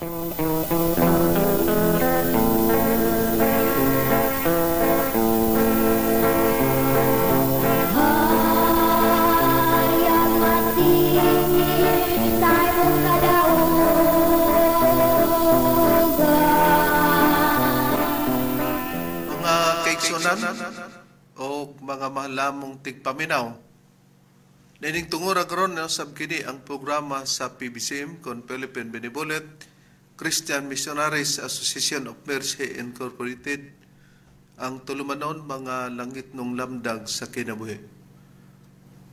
Hayag masingit sa imong kadaugan. Mga kaigsunan o mga mahalamong tigpaminaw, nining tungura karon no, sab kini ang programa sa PBCM kon Philippine Benevolent Christian Missionaries Association of Mercy Incorporated, ang tulumanon mga langitnong lamdag sa kinabuhi.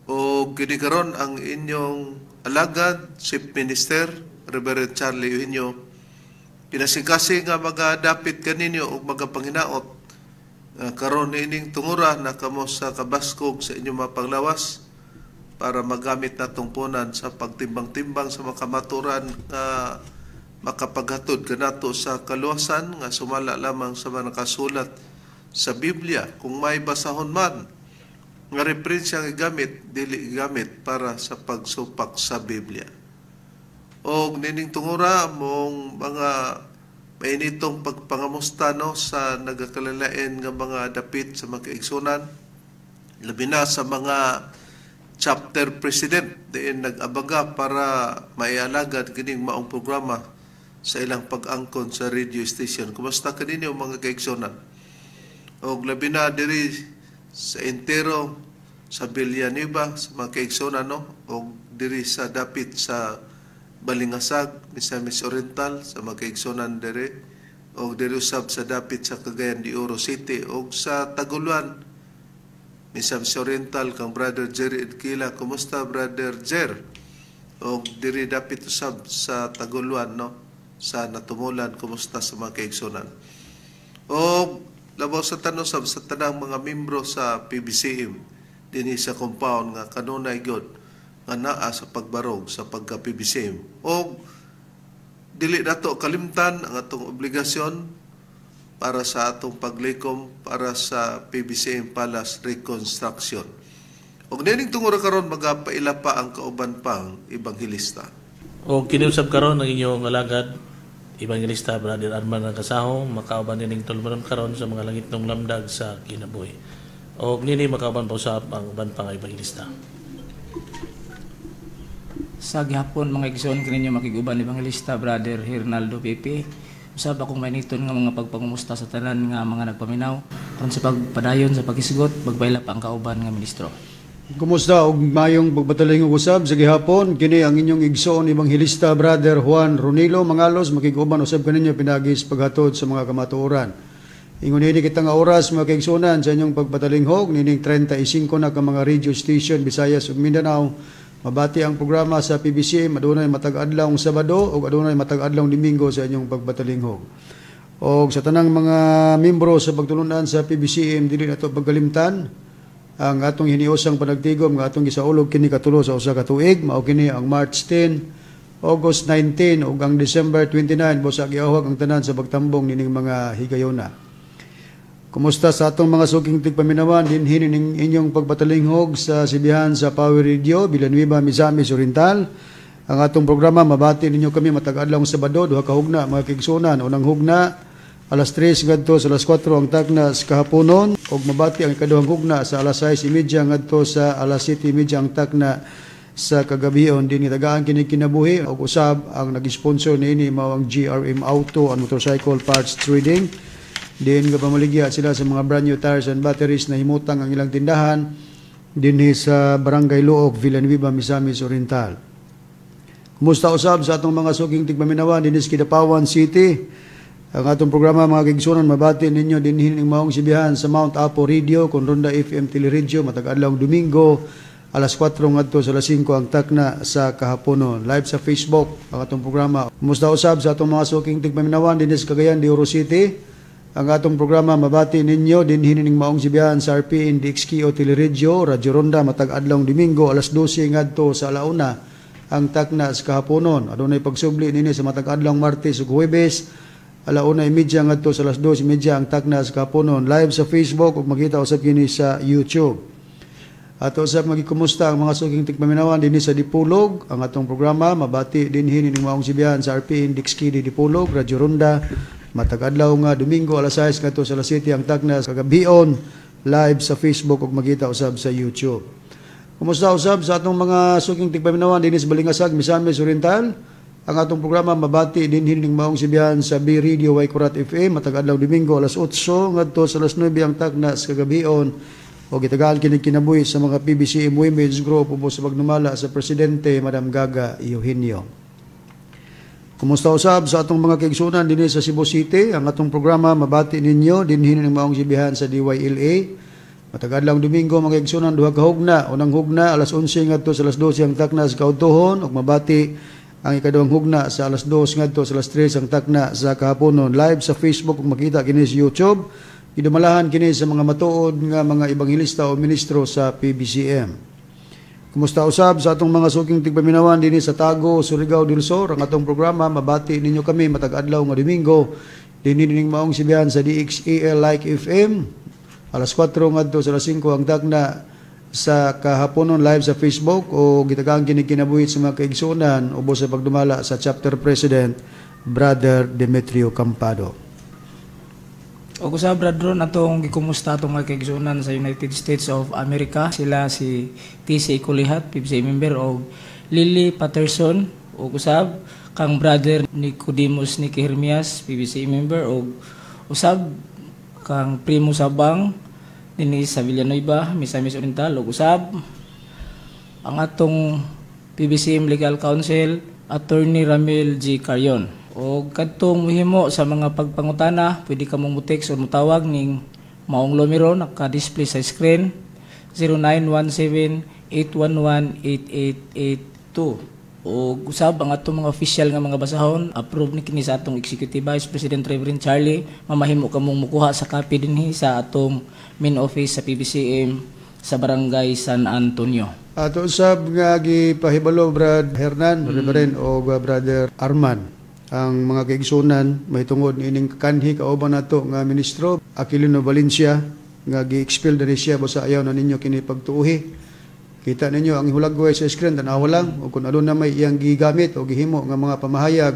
O kini karon ang inyong alagad, Chief Minister Reverend Charlie Eugenio, kinasingkasing nga magadapit kaninyo og magapanginaot karon niining tungura na kamo sa kabaskog sa inyong mapanglawas para magamit natong punan sa pagtimbang-timbang sa makamaturan nga makapaghatod kanato sa kaluwasan nga sumala lamang sa mga nakasulat sa Biblia. Kung may basahon man nga referensya ang gigamit, dili gigamit para sa pagsupak sa Biblia. Og nining tungura mong mga mainitong pagpangamusta no sa nagakalalain nga mga dapit sa mga kaigsunan, labi na sa mga chapter president diin nag-abaga para maialagad kining maong programa sa ilang pag-angkon sa radio station. Kumusta kaninyo, mga kaigsunan? Og labi na diri sa entero sa Villanueva sa mga kaigsunan no, og diri sa dapit sa Balingasag, Misamis Oriental, sa mga kaigsunan diri, og diri usab sa dapit sa Cagayan de Oro City og sa Taguluan, Misamis Oriental, kang Brother Jerry Edquila. Kumusta, Brother Jer? Og diri dapit usab sa Taguluan no, sa Natumulan, kumusta sa mga kaigsunan? Og labaw sa tanan sab sa tanang mga membro sa PBCM dinhi sa compound nga kanunay gyud nga naa sa pagbarog sa pagka PBCM. Og dili nato kalimtan ang atong obligasyon para sa atong paglikom para sa PBCM Palace reconstruction. Og nining tungura karon magapaila pa ang kauban pang ebanghelista. O kiniusab karon ang inyong alagad, Evangelista Brother Arman Nagasaho, makauban nining tulumanon karon sa mga langitnong lamdag sa kinabuhi. O nini makauban pa usab ang uban pang evangelista. Sa gihapon, mga igsoon, kininyo makiguban Evangelista Brother Hernaldo Pepe. Usab akong mainiton nga mga pagpangumusta sa tanan nga mga nagpaminaw. Aron sa pagpadayon sa paghisgot, magbaila pa ang kauban nga ministro. Kumusta og mayong pagpatalingog usab sa gihapon. Kini ang inyong igsoon, Ebanghelista Brother Juan Ronilo Mangalos, makig-uban usab kaninyo pinaagi sa paghatod sa mga kamatuoran. Ingon ini kita nga oras, mga kaigsuonan, sa inyong pagpatalinghog nining 35 na ka mga radio station Visayas ug Mindanao. Mabati ang programa sa PBC adunay matag adlaw Sabado ug adunay matag adlaw Domingo sa inyong pagpatalinghog. Og sa tanang mga membro sa pagtulunan sa PBCM, dili nato pagkalimtan ang atong hiniusang panagtigom nga atong gisaulog kini katulo sa usa ka tuig. Mao kini ang March 10, August 19 ug ang December 29. Busa giawhag ang tanan sa pagtambong nining mga higayona. Kumusta sa atong mga suking tigpaminawan dinhi ning inyong pagpatalinghog sa sibihan sa Power Radio, Villanueva, Misamis Oriental. Ang atong programa, mabati ninyo kami matag adlaw Sabado, duha ka hugna, mga kaigsuonan. Unang hugna alas 3 ngadto sa alas 4 ang takna sa kahaponon ug mabati ang ikaduhang hugna sa alas 6:30 ngadto sa alas 7:30 ang takna sa kagabion. Dinhi tagaan kini kinabuhi ug usab ang nag-sponsor niini mao ang GRM Auto and Motorcycle Parts Trading. Diin nga pamaligya sila sa mga brand new tires and batteries na himutang ang ilang tindahan dinhi sa Barangay Looc, Villanueva, Misamis Oriental. Kumusta usab sa atong mga suking tigpaminawan dinhi sa Kidapawan City? Ang atong programa, mga kaigsuonan, mabati ninyo dinhi ning maong sibihan sa Mount Apo Radio kon Ronda FM Teleradyo matag adlaw Domingo alas 4 ngadto sa alas 5 ang takna sa kahaponon. Live sa Facebook ang atong programa. Kumusta usab sa atong mga suking tigpaminawan dinhi sa Cagayan de Oro City? Ang atong programa mabati ninyo dinhi ning maong sibihan sa RPN DXKO Teleradyo, Radyo Ronda matag adlaw Domingo alas 12 ngadto sa alauna ang takna sa kahaponon. Adunay pagsubli nini sa matag adlaw Martes ug Huwebes 1:30 ngadto sa alas 2:30 ang takna sa kahaponon. Live sa Facebook ug makita usab kini sa YouTube. Ato usab magikumusta ang mga suking tigpaminawan dinhi sa Dipolog. Ang atong programa mabati dinhi ning maong sibihan sa RPN Dixkidi Dipolog, Radyo Ronda, matag adlaw nga Domingo alas 6 ngadto sa alas 7 ang tagna sa kagabhion, live sa Facebook ug makita usab sa YouTube. Kumusta usab sa atong mga suking tigpaminawan dinhi sa Balingasag, Misamis Oriental. Ang atong programa mabati dinhi ning maong sibihan sa B Radio Waikurat FM matag adlaw Domingo alas 8 ngadto sa alas 9 ang tagna sa kagabhion. O gitagaan kini kinabuhi sa mga PBCM Women's Group ubos sa pagnumala sa Presidente Madam Gaga Eugenio. Kumusta usab sa atong mga kaigsunan dinhi sa Cebu City? Ang atong programa mabati ninyo dinhi ning maong sibihan sa DYLA. Matag adlaw Domingo mga kaigsunan, duha ka hugna, unang hugna alas 11 ngadto sa alas 12 ang takna sa kaudtohon ug mabati ang ikaduhang hugna sa alas 2 ngadto sa alas 3 ang takna sa kahaponon, live sa Facebook ug makita kini sa YouTube. Gidumalahan kini sa mga matuod nga mga ebanghelista o ministro sa PBCM. Kumusta usab sa atong mga suking tigpaminawan dinhi sa Tago, Surigao del Sur? Ang atong programa mabati ninyo kami matag adlaw nga Domingo dinhi ning maong sibihan sa DXAL Like FM alas 4 ngadto sa alas 5 ang tagna sa kahaponon, live sa Facebook o gitagaan kini kinabuhi sa mga kaigsuonan ubos sa pagdumala sa Chapter President Brother Demetrio Campado. O usab, Brad Ron, atong gikumusta atong mga kaigsuonan sa United States of America. Sila si TC Kulihat, PBC member, o Lily Patterson, o usab kang Brother Nicodemus Nicky Hermias, PBC member, o usab kang Primo Sabang dinhi sa Villanueva, Misamis Oriental, o usab ang atong PBCM Legal Counsel, Attorney Ramil G. Carion. O kadtong muhimo sa mga pagpangutana, pwede ka mong mo-text o mutawag ning maong numero naka-display sa screen, 0917-811-8882. O usab ang atong mga official nga mga basahon, approve ni kini sa atong Executive Vice President Reverend Charlie, mamahimo kamong mukuha sa copy dinhi sa atong main office sa PBCM sa Barangay San Antonio. Ato usab nga gipahibalo, Brad Hernan, Reverend o Brother Arman, ang mga kaigsunan mahitungod niining kanhi kauban nato nga ministro Aquilino Valencia nga gi-expel na ni siya basta ayaw na ninyo kini pagtuuhi. Kita ninyo ang hulagway sa screen, tanawa lang o kung ano na may iyang gigamit o gihimo nga mga pamahayag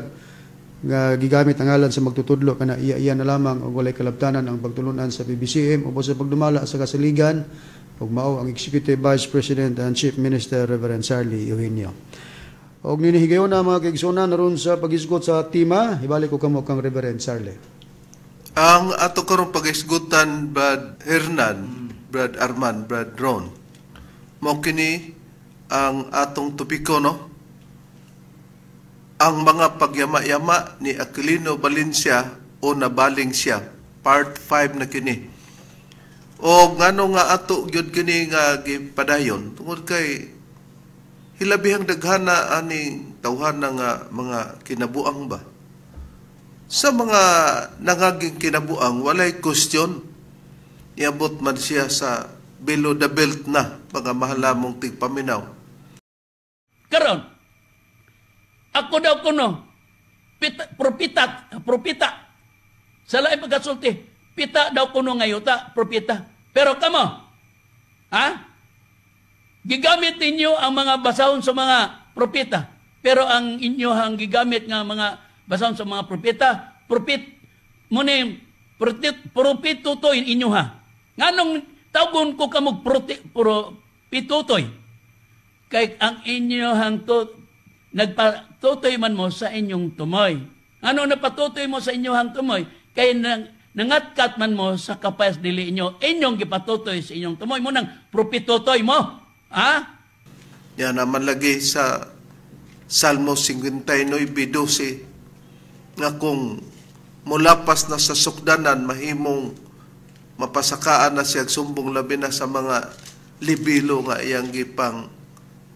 nga gigamit ang ngalan sa magtutudlo kana iya-iya na lamang og walay kalabtanan ang pagtulunan sa PBCM ubos sa pagdumala sa kasaligan ug mao ang Executive Vice President and Chief Minister Reverend Charlie Eugenio. Og ninihigayon na mga kaigsunan aron sa paghisgot sa tema, ibalik ko kamo kang Reverend Charlie. Ang ato karong paghisgutan, Brad Hernan, Brad Arman, Brad Ron, mao kini ang atong topiko, no? Ang mga pagyama-yama ni Aquilino Valencia o nabaling siya. Part 5 na kini. O ngano nga ato gyud kini nga gipadayon tungod kay hilabihang daghana aning tawhana nga mga kinabuang ba. Sa mga nangaging kinabuang, walay question. Iabot man siya sa below the belt na, mga mahalamong tigpaminaw. Karon, ako daw kuno, pita, propita, propita. Sa laing pagkasulti, pita daw kuno ngayuta, propita. Pero kamo, ha? Gigamit ninyo ang mga basahon sa mga propeta. Pero ang inyo ang gigamit nga mga basahon sa mga propeta, propit, muni, propit, propitutoy inyo ha. Nganong tawgon ko kamog propitutoy? Kay ang inyo hang to, nagpatutoy man mo sa inyong tumoy. Ano napatutoy mo sa inyong tumoy? Kay nangatkat man mo sa kapayas dili inyo, inyong gipatutoy sa inyong tumoy. Mo nang propitutoy mo. Ha? Yan naman lagi sa Salmo 59:12 nga kung mulapas na sa sukdanan, mahimong mapasakaan na siya sumbong labi na sa mga libilo nga iyang gipang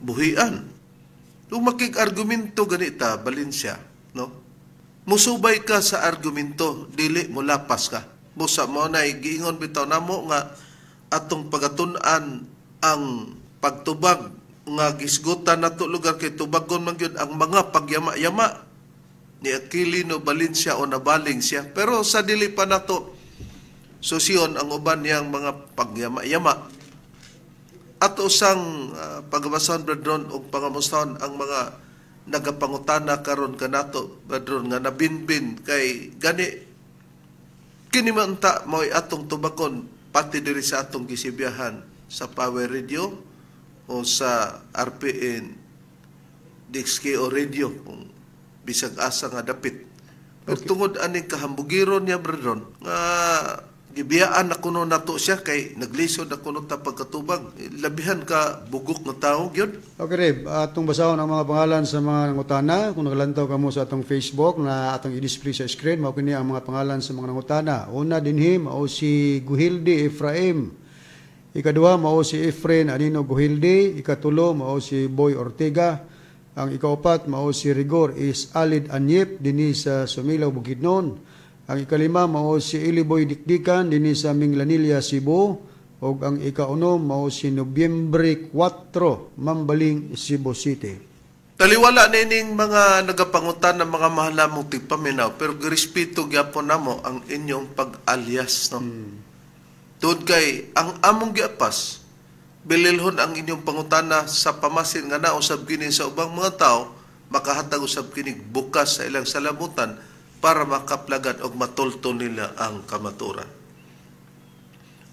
buhian. Kung makig-argumento ganita, Valencia, no? Musubay ka sa argumento, dili mulapas ka. Busa mo na giingon bitaw namo nga atong pagatun-an ang pagtubag nga gisgutan nato lugar kay tubagon man gyud ang mga pagyama-yama ni Aquilino Valencia o nabaling siya. Pero sa dili pa nato susiyon ang uban niyang mga pagyama-yama. Ato sang pagabasahon, Brethren, og pangamustahon ang mga nagapangutana karon kanato, Brethren, nga nabinbin kay gani kini man ta mao'y atong tubakon pati diri sa atong gisibyahan sa Power Radio o sa RPN DXKO Radio kung bisag asa nga dapit. Pero tungod aning kahambugiron niya, Brethren, nga gibiyaan na kuno nato siya kay naglisod na kuno ta pagkatubag. Labihan ka bugok nga tao gyud. Okay, Reb, atong basahon ang mga pangalan sa mga nangutana. Kung naglantaw kamo sa atong Facebook na atong i-display sa screen, mao kini ang mga pangalan sa mga nangutana. Una dinhi mao si Guhildi Efraim. Ikaduha mao si Efren Anino Guhildi. Ikatulo mao si Boy Ortega. Ang ikaupat mao si Rigor is Alid Anyip dinhi sa Sumilaw, Bukidnon. Ang ikalima mao si Iliboy Dikdikan dinhi sa Minglanilla, Cebu. Ug ang ikaunom mao si Nobyembre 4, Mambaling, Cebu City. Taliwala nining mga nagapangutan ng mga mahalamong tigpaminaw, pero girespeto gyapon namo ang inyong pag-alias, no. Tuod kay ang among giapas bililhon ang inyong pangutana sa pamasin nga nausab kini sa ubang mga tao, makahatag usab kini bukas sa ilang salamutan para makaplagan og matulto nila ang kamaturan.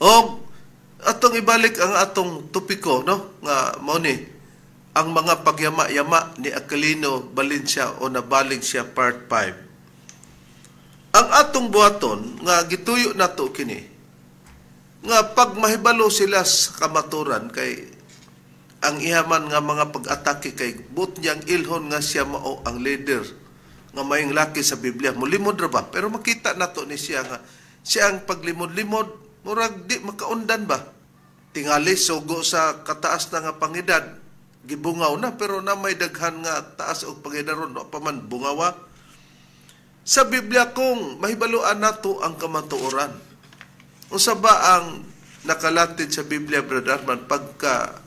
Og atong ibalik ang atong topiko, no, nga mao ni ang mga pagyama-yama ni Aquilino Valencia o nabaling siya part 5. Ang atong buhaton nga gituyo nato kini nga pag mahibalo sila sa kamaturan kay ang ihaman nga mga pag-atake kay but niyang ilhon nga siya mao ang leader nga maayong laki sa Biblia, mulimod ra ba, pero makita nato ni siya nga siya ang paglimod-limod murag di makaundan ba, tingali sugo sa kataas na nga pangedad gibungaw na, pero na may daghan nga taas og pangedaron wa pa man bungawa. Sa Biblia kung mahibaluan nato ang kamatuoran, unsa ba ang nakalatid sa Biblia, Brother Arman, pagka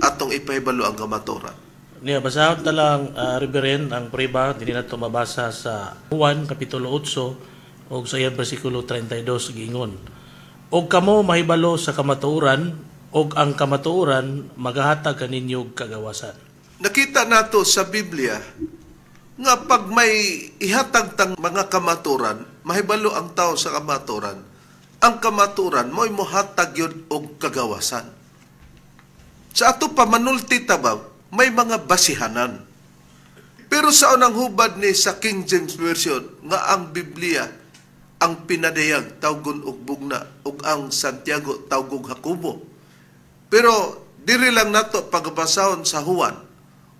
atong ipahibalo ang kamatuoran? Niya, basahon ta lang, Reverend, ang priba, dili na ito mabasa sa Juan, Kapitulo 8, og sa iyang versikulo 32, giingon. Og kamo mahibalo sa kamatuoran, og ang kamatuoran magahatag kaninyo og kagawasan. Nakita nato sa Biblia nga pag may ihatag tang mga kamatuoran, mahibalo ang tao sa kamatuoran. Ang kamatuoran mo'y mohatag yun og kagawasan. Sa ato pa manulti ta ba, may mga basihanan. Pero sa unang hubad ni sa King James Version nga ang Biblia ang pinadayag tawgon og bugna ug ang Santiago tawgog Jacobo. Pero diri lang nato pagbasahon sa Juan.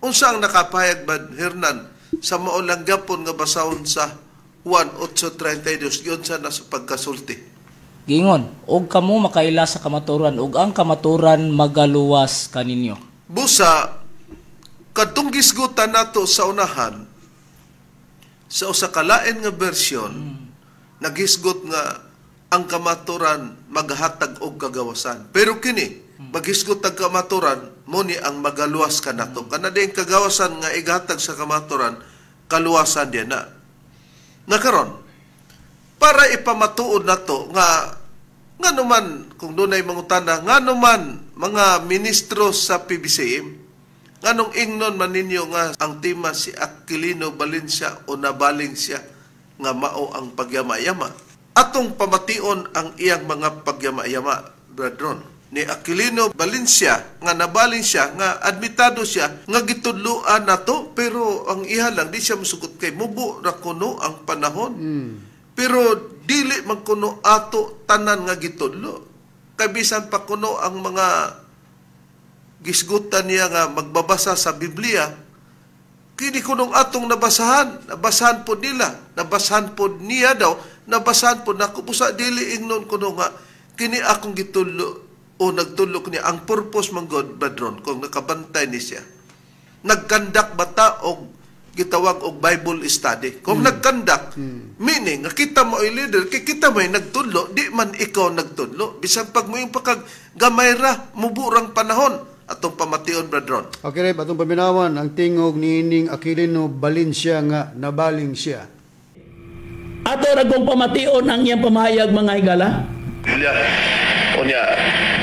Unsa ang nakapahayag ba Hernan sa mao lang gyapon nga basahon sa Juan 8:32 giunsa na sa pagkasulti? Giingon, og kamo makaila sa kamatuoran ug ang kamatuoran magaluwas kaninyo. Busa kadtong gisgutan nato sa unahan sa usa ka lain nga version, nagisgot nga ang kamatuoran maghatag og kagawasan. Pero kini magisgot ang kamatuoran mo ni ang magaluwas kanato. Kana din kagawasan nga igatag sa kamatuoran, kaluwasan diyan na. Nakaron para ipamatuod nato nga nganuman kung dunay mangutana, nganuman mga ministro sa PBCM, nganong ingnon man ninyo nga ang tema si Aquilino Valencia o nabaling siya nga mao ang pagyama-yama. Atong pamation ang iyang mga pagyama-yama, Brethren. Ni Aquilino Valencia nga nabaling siya, nga admitado siya, nga gitudloan nato, pero ang iha lang di siya musugot kay mubo ra kuno ang panahon. Pero dili man kuno ato tanan nga gitudlo. Kay bisan pa kuno ang mga gisgutan niya nga magbabasa sa Biblia, kini kunong atong nabasahan, nabasahan po nila, nabasahan po niya daw, nabasahan po nako, busa dili ingnon kuno nga kini akong gitudlo o nagtudlo niya. Ang purpose man God, Brethren, kung nakabantay ni siya, nagkandak bata og gitawag og Bible study. Kung nagkandak, meaning nga kita mo ay leader, kay kita may nagtudlo, di man ikaw nagtudlo. Bisan pag mo yung pakag gamay ra, muburang panahon atong pamation, Brethren. Okay, Reb, atong paminawan ang tingog niining Aquilino Valencia nga nabaling siya. Ato ra kong pamation ang iyang pamahayag, mga higala. Biblia. Unya,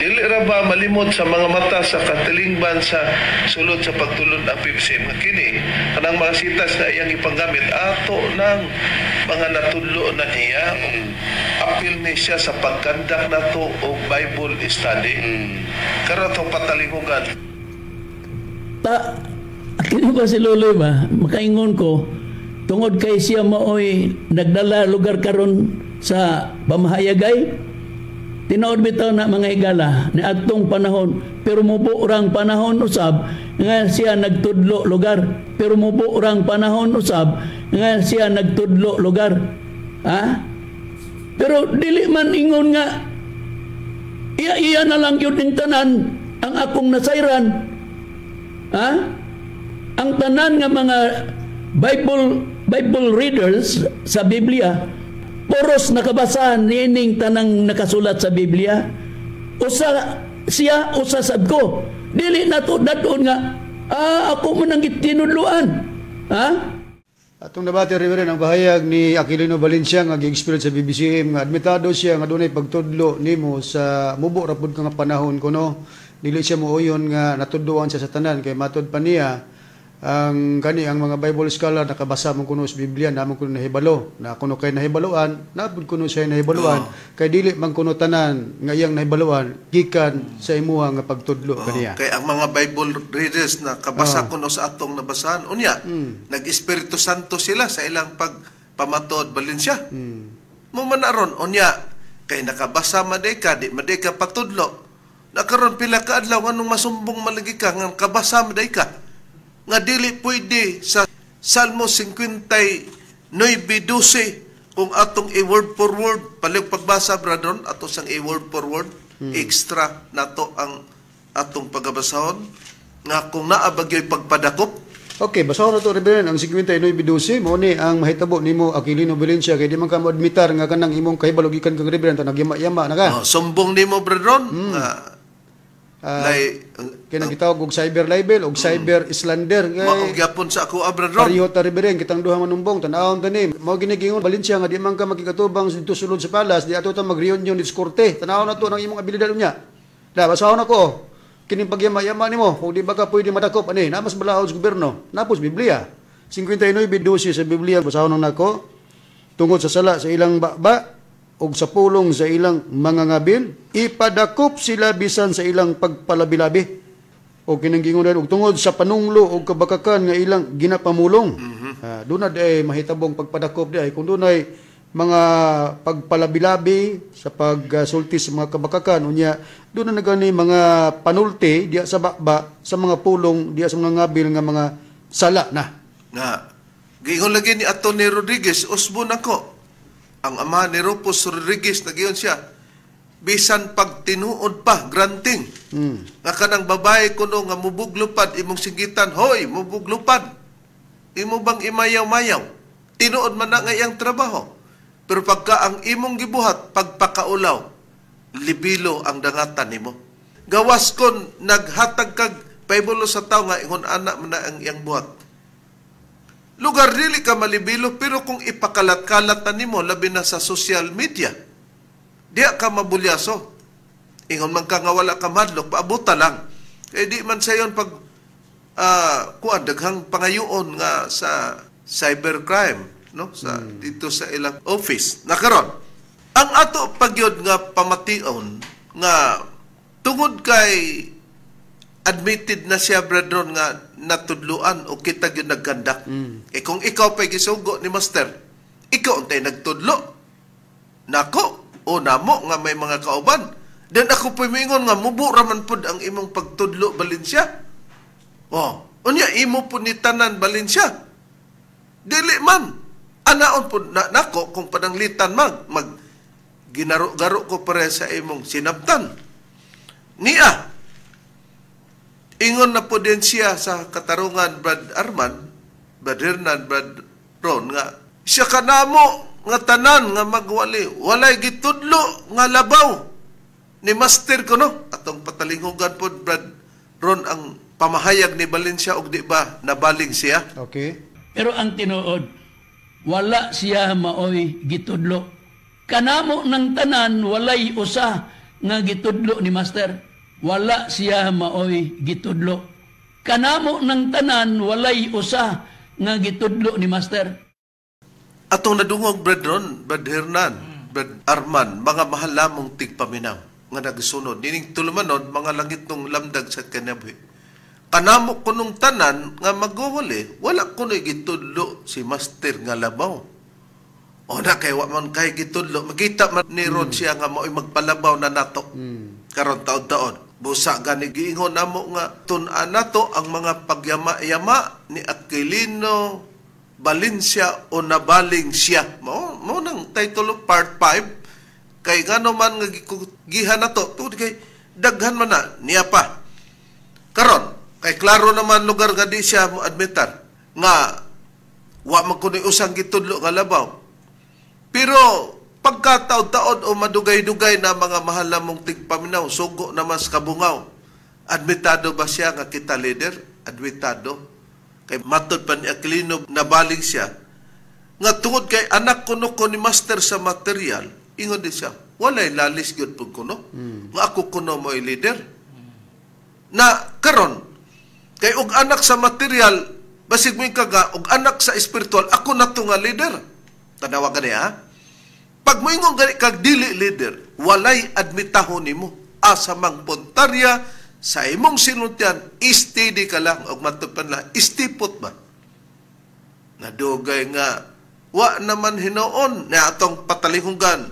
dili Dili ra ba malimot sa mga mata sa katilingban sa sulod sa pagtulon ang PBCM nga kini kanang mga sitas na iyang ipanggamit ato ng mga natudlo na niya, apil ni siya sa pagkandak nato og Bible study. Karon atong patalingugan. Ta kini ba si Loloy ba makaingon ko tungod kay siya maoy nagdala lugar karon sa pamahayagay. Tinuod bitaw na, mga higala, ni adtong panahon, pero mubo rang panahon usab nga siya nagtudlo lugar, pero mubo rang panahon usab nga siya nagtudlo lugar, ha. Pero dili man ingon nga iya iya na lang gyud ning tanan ang akong nasayran, ha. Ang tanan nga mga Bible readers sa Biblia puros nakabasa niining tanang nakasulat sa Biblia. Usa siya, usa sad ko. Dili nato dadon nga ako man ang gitinudloan, ha. Atong nabati, Reverend, ang bahayag ni Aquilino Valencia nga gi-experience sa PBCM nga admitado siya nga dunay pagtudlo nimo sa mubo ra pud ka nga panahon kuno. Dili siya muuyon nga natudloan siya sa tanan kay matod pa niya ang kani ang mga Bible scholar nakabasa man kuno sa Biblia na man kuno nahibalo na kuno kay nahibaluan na pud kuno siya nahibaluan kay dili man kuno tanan nga iyang nahibaluan gikan sa imuha nga pagtudlo kaniya. Kay ang mga Bible readers na kabasa kuno sa atong nabasahan unya, nag-Espiritu Santo sila sa ilang pagpamatuod, Valencia. Mo man aron unya kay nakabasa man di ka, di man di ka patudlo. Nakaron pila ka adlaw nganong masumbong malagi ka nga kabasa man di ka. Nga dili pwede sa Salmo 59:12 kung atong i-word for word palihog pagbasa, bradon, ato sang i-word for word, extra nato ang atong pagabasahon nga kung naa ba gyoy pagpadakop. Okay, basahon na to, Reverend, ang 59:12. Mao ni ang mahitabo nimo, Aquilino Valencia, kay di man ka moadmitar nga kanang imong kahibalo gikan kang Reverend ta nagyama-yama na ka. Oh, sumbong nimo, bradon, nga lay kay nagitawag og cyber libel og cyber slander kay mao gyapon sa ako, bradron. Pareho ta, Reverend, kitang duha manumbong, tan-awon ta ni. Mao gini giingon Valencia nga di man ka makikatubang dito sulod sa palace, di ato ta mag-reunion dito sa korte. Tan-awon na to ng imong abilidad unya. Da basahon ako. Kining pagyama-yama nimo, kung di ba ka pwede madakop ani, na mas balaod sa gobyerno. Napos Biblia. 59:12 sa Biblia, basahon nang nako. Tungod sa sala sa ilang baba og sa pulong sa ilang mga ngabil, ipadakop sila bisan sa ilang pagpalabilabi. O kining gingunan og tungod sa panunglo og kabakakan nga ilang ginapamulong. Doon na ay mahitabong pagpadakop di ay kung dunay mga pagpalabilabi sa pagsulti sa mga kabakakan unya doon na nagani mga panulti diya sa baba sa mga pulong diya sa mga ngabil nga mga sala na. Nga giingon lagi ni Atty. Rodriguez, usbon ako. Ang ama ni Rufus Rodriguez, nagiyon siya, bisan pag tinuod pa, granting. Nga kanang babae kuno nga mubuglupad, imong singgitan, hoy, mubuglupad. Imo bang imayaw-mayaw? Tinuod man na nga iyang trabaho. Pero pagka ang imong gibuhat, pagpakaulaw, libilo ang dangatan nimo. Gawas kon naghatag kag paibulo sa tao nga ingon anak man na ang iyang buhat. Lugar dili ka malibilo, pero kung ipakalat-kalat na nimo labi na sa social media, diya ka mabulyaso. Ingon man ka nga wala ka madlok, paabuta lang. Kaya di man sayon pag kuan daghang pangayoon nga sa cybercrime, no, sa dito sa ilang office. Nakaron ang ato pagyod nga pamation nga tungod kay admitted na siya, brethren, nga natudluan o kita gyud nagkandak. Eh kung ikaw pa'y gisugo ni master, ikaw untay nagtudlo. Nako, o namo nga may mga kauban. Then ako po'y moingon nga mubo ra man pud ang imong pagtudlo, Valencia. Oh, unya imo pud ni tanan, Valencia. Dili man. Anaon pud na, nako kung pananglitan mag mag ginaro-garo ko pare sa imong sinabtan. Niya ingon na po din siya sa katarungan, Brad Arman, Brad Hernan, Brad Ron, nga siya kanamo nga tanan nga magwali, walay gitudlo nga labaw ni master ko, no. Atong patalingugan po, Brad Ron, ang pamahayag ni Valencia og di ba nabaling siya. Okay. Pero ang tinuod, wala siya maoy gitudlo. Kanamo ng tanan, walay usa nga gitudlo ni master. Wala siya maoy gitudlo. Kanamo ng tanan, walay usa nga gitudlo ni Master. Atong nadungog, Brad Ron, Brad Hernan, Brad Arman, mga mahal lamong tigpaminaw nga nagsunod nining tulumanon, mga langitnong lamdag sa kinabuhi. Kanamo kunong tanan nga magwawali, wala kuno'y gitudlo si Master nga labaw. O na kay wa man kay gitudlo, makita man ni Ron siya nga mao'y magpalabaw na nato. Karon taon-taon. Busa gani giingon namo nga tun-an nato ang mga pagyama-yama ni Aquilino Valencia o nabaling siya. Mao nang title of part 5, kay ngano man nga gihan nato tungod kay daghan man na niya pa. Karon kay klaro naman lugar nga di siya mo admitar nga wa man kuno'y usang gitudlo nga labaw. Pero pagkataod-taod o madugay-dugay na, mga mahal namong tigpaminaw, sugo na mas kabungaw. Admitado ba siya nga kita leader? Admitado. Kay matod pa ni Aquilino nabaling siya nga tungod kay anak kuno ko ni Master sa material, ingon din siya, walay lalis gyud pud kuno nga ako kuno mo leader. Na karon kay og anak sa material, basig mo kaga og anak sa espiritual, ako na to nga leader. Tanawa gani ha. Pag moingon gani kag dili leader, walay admitahon nimo asa mang puntarya sa imong sinultian, steady ka lang og matod pa na istipot ba. Nadugay nga wa naman hinuon na atong patalihungan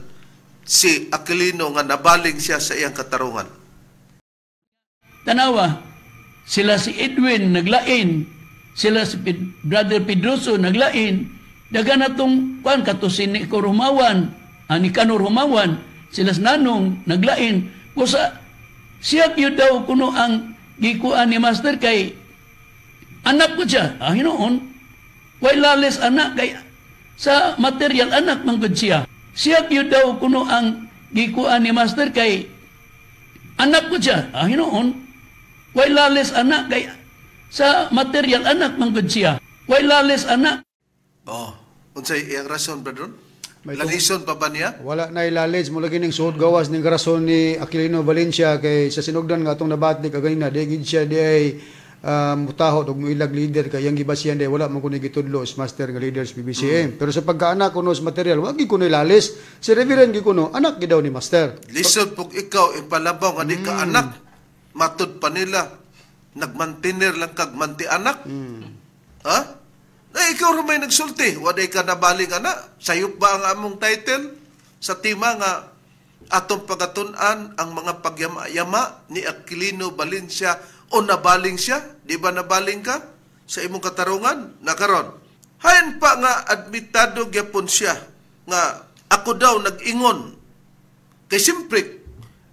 si Aquilino nga nabaling siya sa iyang katarungan. Tanawa, sila si Edwin naglain, sila si Brother Pedroso naglain, daga na tong kuan kato si Nico Rumawan, Nicanor Rumawan, sila si Nanong naglain, kusa siya gyud daw kuno ang gikuan ni Master kay anak ko siya. Hinuon, way lalis anak kay sa material anak man gud siya. Siya gyud daw kuno ang gikuan ni Master kay anak ko siya. Hinuon, way lalis anak kay sa material anak man gud siya. Way lalis anak. Oh, unsay iyang rason, Brother? Lalison pa ba niya? Wala na ilalis mo lagi ning suod gawas ning rason ni Aquilino Valencia kay sa sinugdan nga atong nabati kaganina di gid siya di ay mutahot og moilag leader kay iyang gibasihan di wala man kuno gitudlo sa Master nga leaders PBCM. Pero sa pagkaanak kuno sa material wa gid kuno ilalis. Si Reverend gid kuno anak gid daw ni Master. Lisod pug ikaw ipalabaw nga di ka anak. Matud pa nila nagmantiner lang kag manti anak. Ha? Na ikaw ra may nagsulti, waday ka nabaling ana. Sayop ba ang among title sa tema nga atong pagatun-an ang mga pagyama-yama ni Aquilino Valencia o nabaling siya? Di ba nabaling ka sa imong katarungan? Nakaron. Hayan pa nga admitado gyapon siya nga ako daw nag-ingon. Kay siyempre,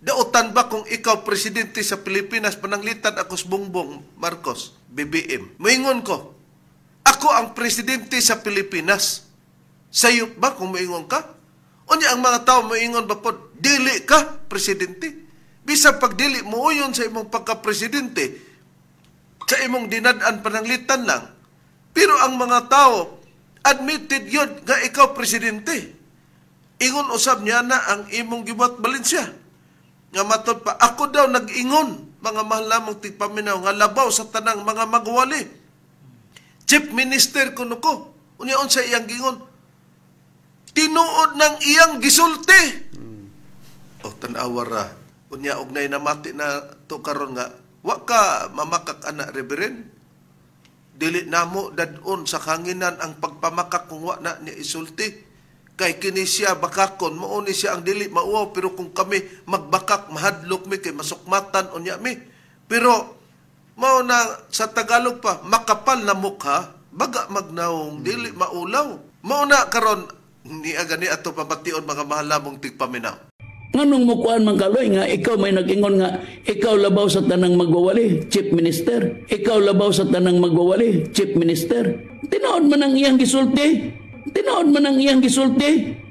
dautan ba kung ikaw presidente sa Pilipinas, pananglitan ako sa Bongbong Marcos, BBM. Moingon ko, ako ang presidente sa Pilipinas. Sayop ba kung moingon ka? Unya ang mga tao moingon ba po, dili ka presidente. Bisan pag dili muuyon sa imong pagka-presidente, sa imong dinad-an pananglitan lang. Pero ang mga tao, admitted yun nga ikaw presidente. Ingon usab niya na ang imong gibuhat, Valencia. Nga matod pa, ako daw nag-ingon, mga mahal lamang tigpaminaw, nga labaw sa tanang mga magwali. Chief Minister kuno ko. Unya unsa iyang gingon? Tinuod ng iyang gisulti. O tan-awa ra. Unya og nay namati na to karon nga wa ka mamakak ana Reverend. Dili namo dad-on sa kanginan ang pagpamakak kung wa na niya isulti. Kay kini siya bakakon, mao ni siya ang dili mauwaw, pero kung kami magbakak mahadlok mi kay masukmatan unya mi. Pero mao na sa Tagalog pa, makapal na mukha, baga magnaong, dili maulaw. Mao na karon ni agani ato pamation, mga mahal lamong tigpaminaw. Nganong mukuan man kaloy nga ikaw may nag-ingon nga ikaw labaw sa tanang magwawali, Chief Minister. Ikaw labaw sa tanang magwawali, Chief Minister. Tinuod man ang iyang gisulti. Tinuod man ang iyang gisulti.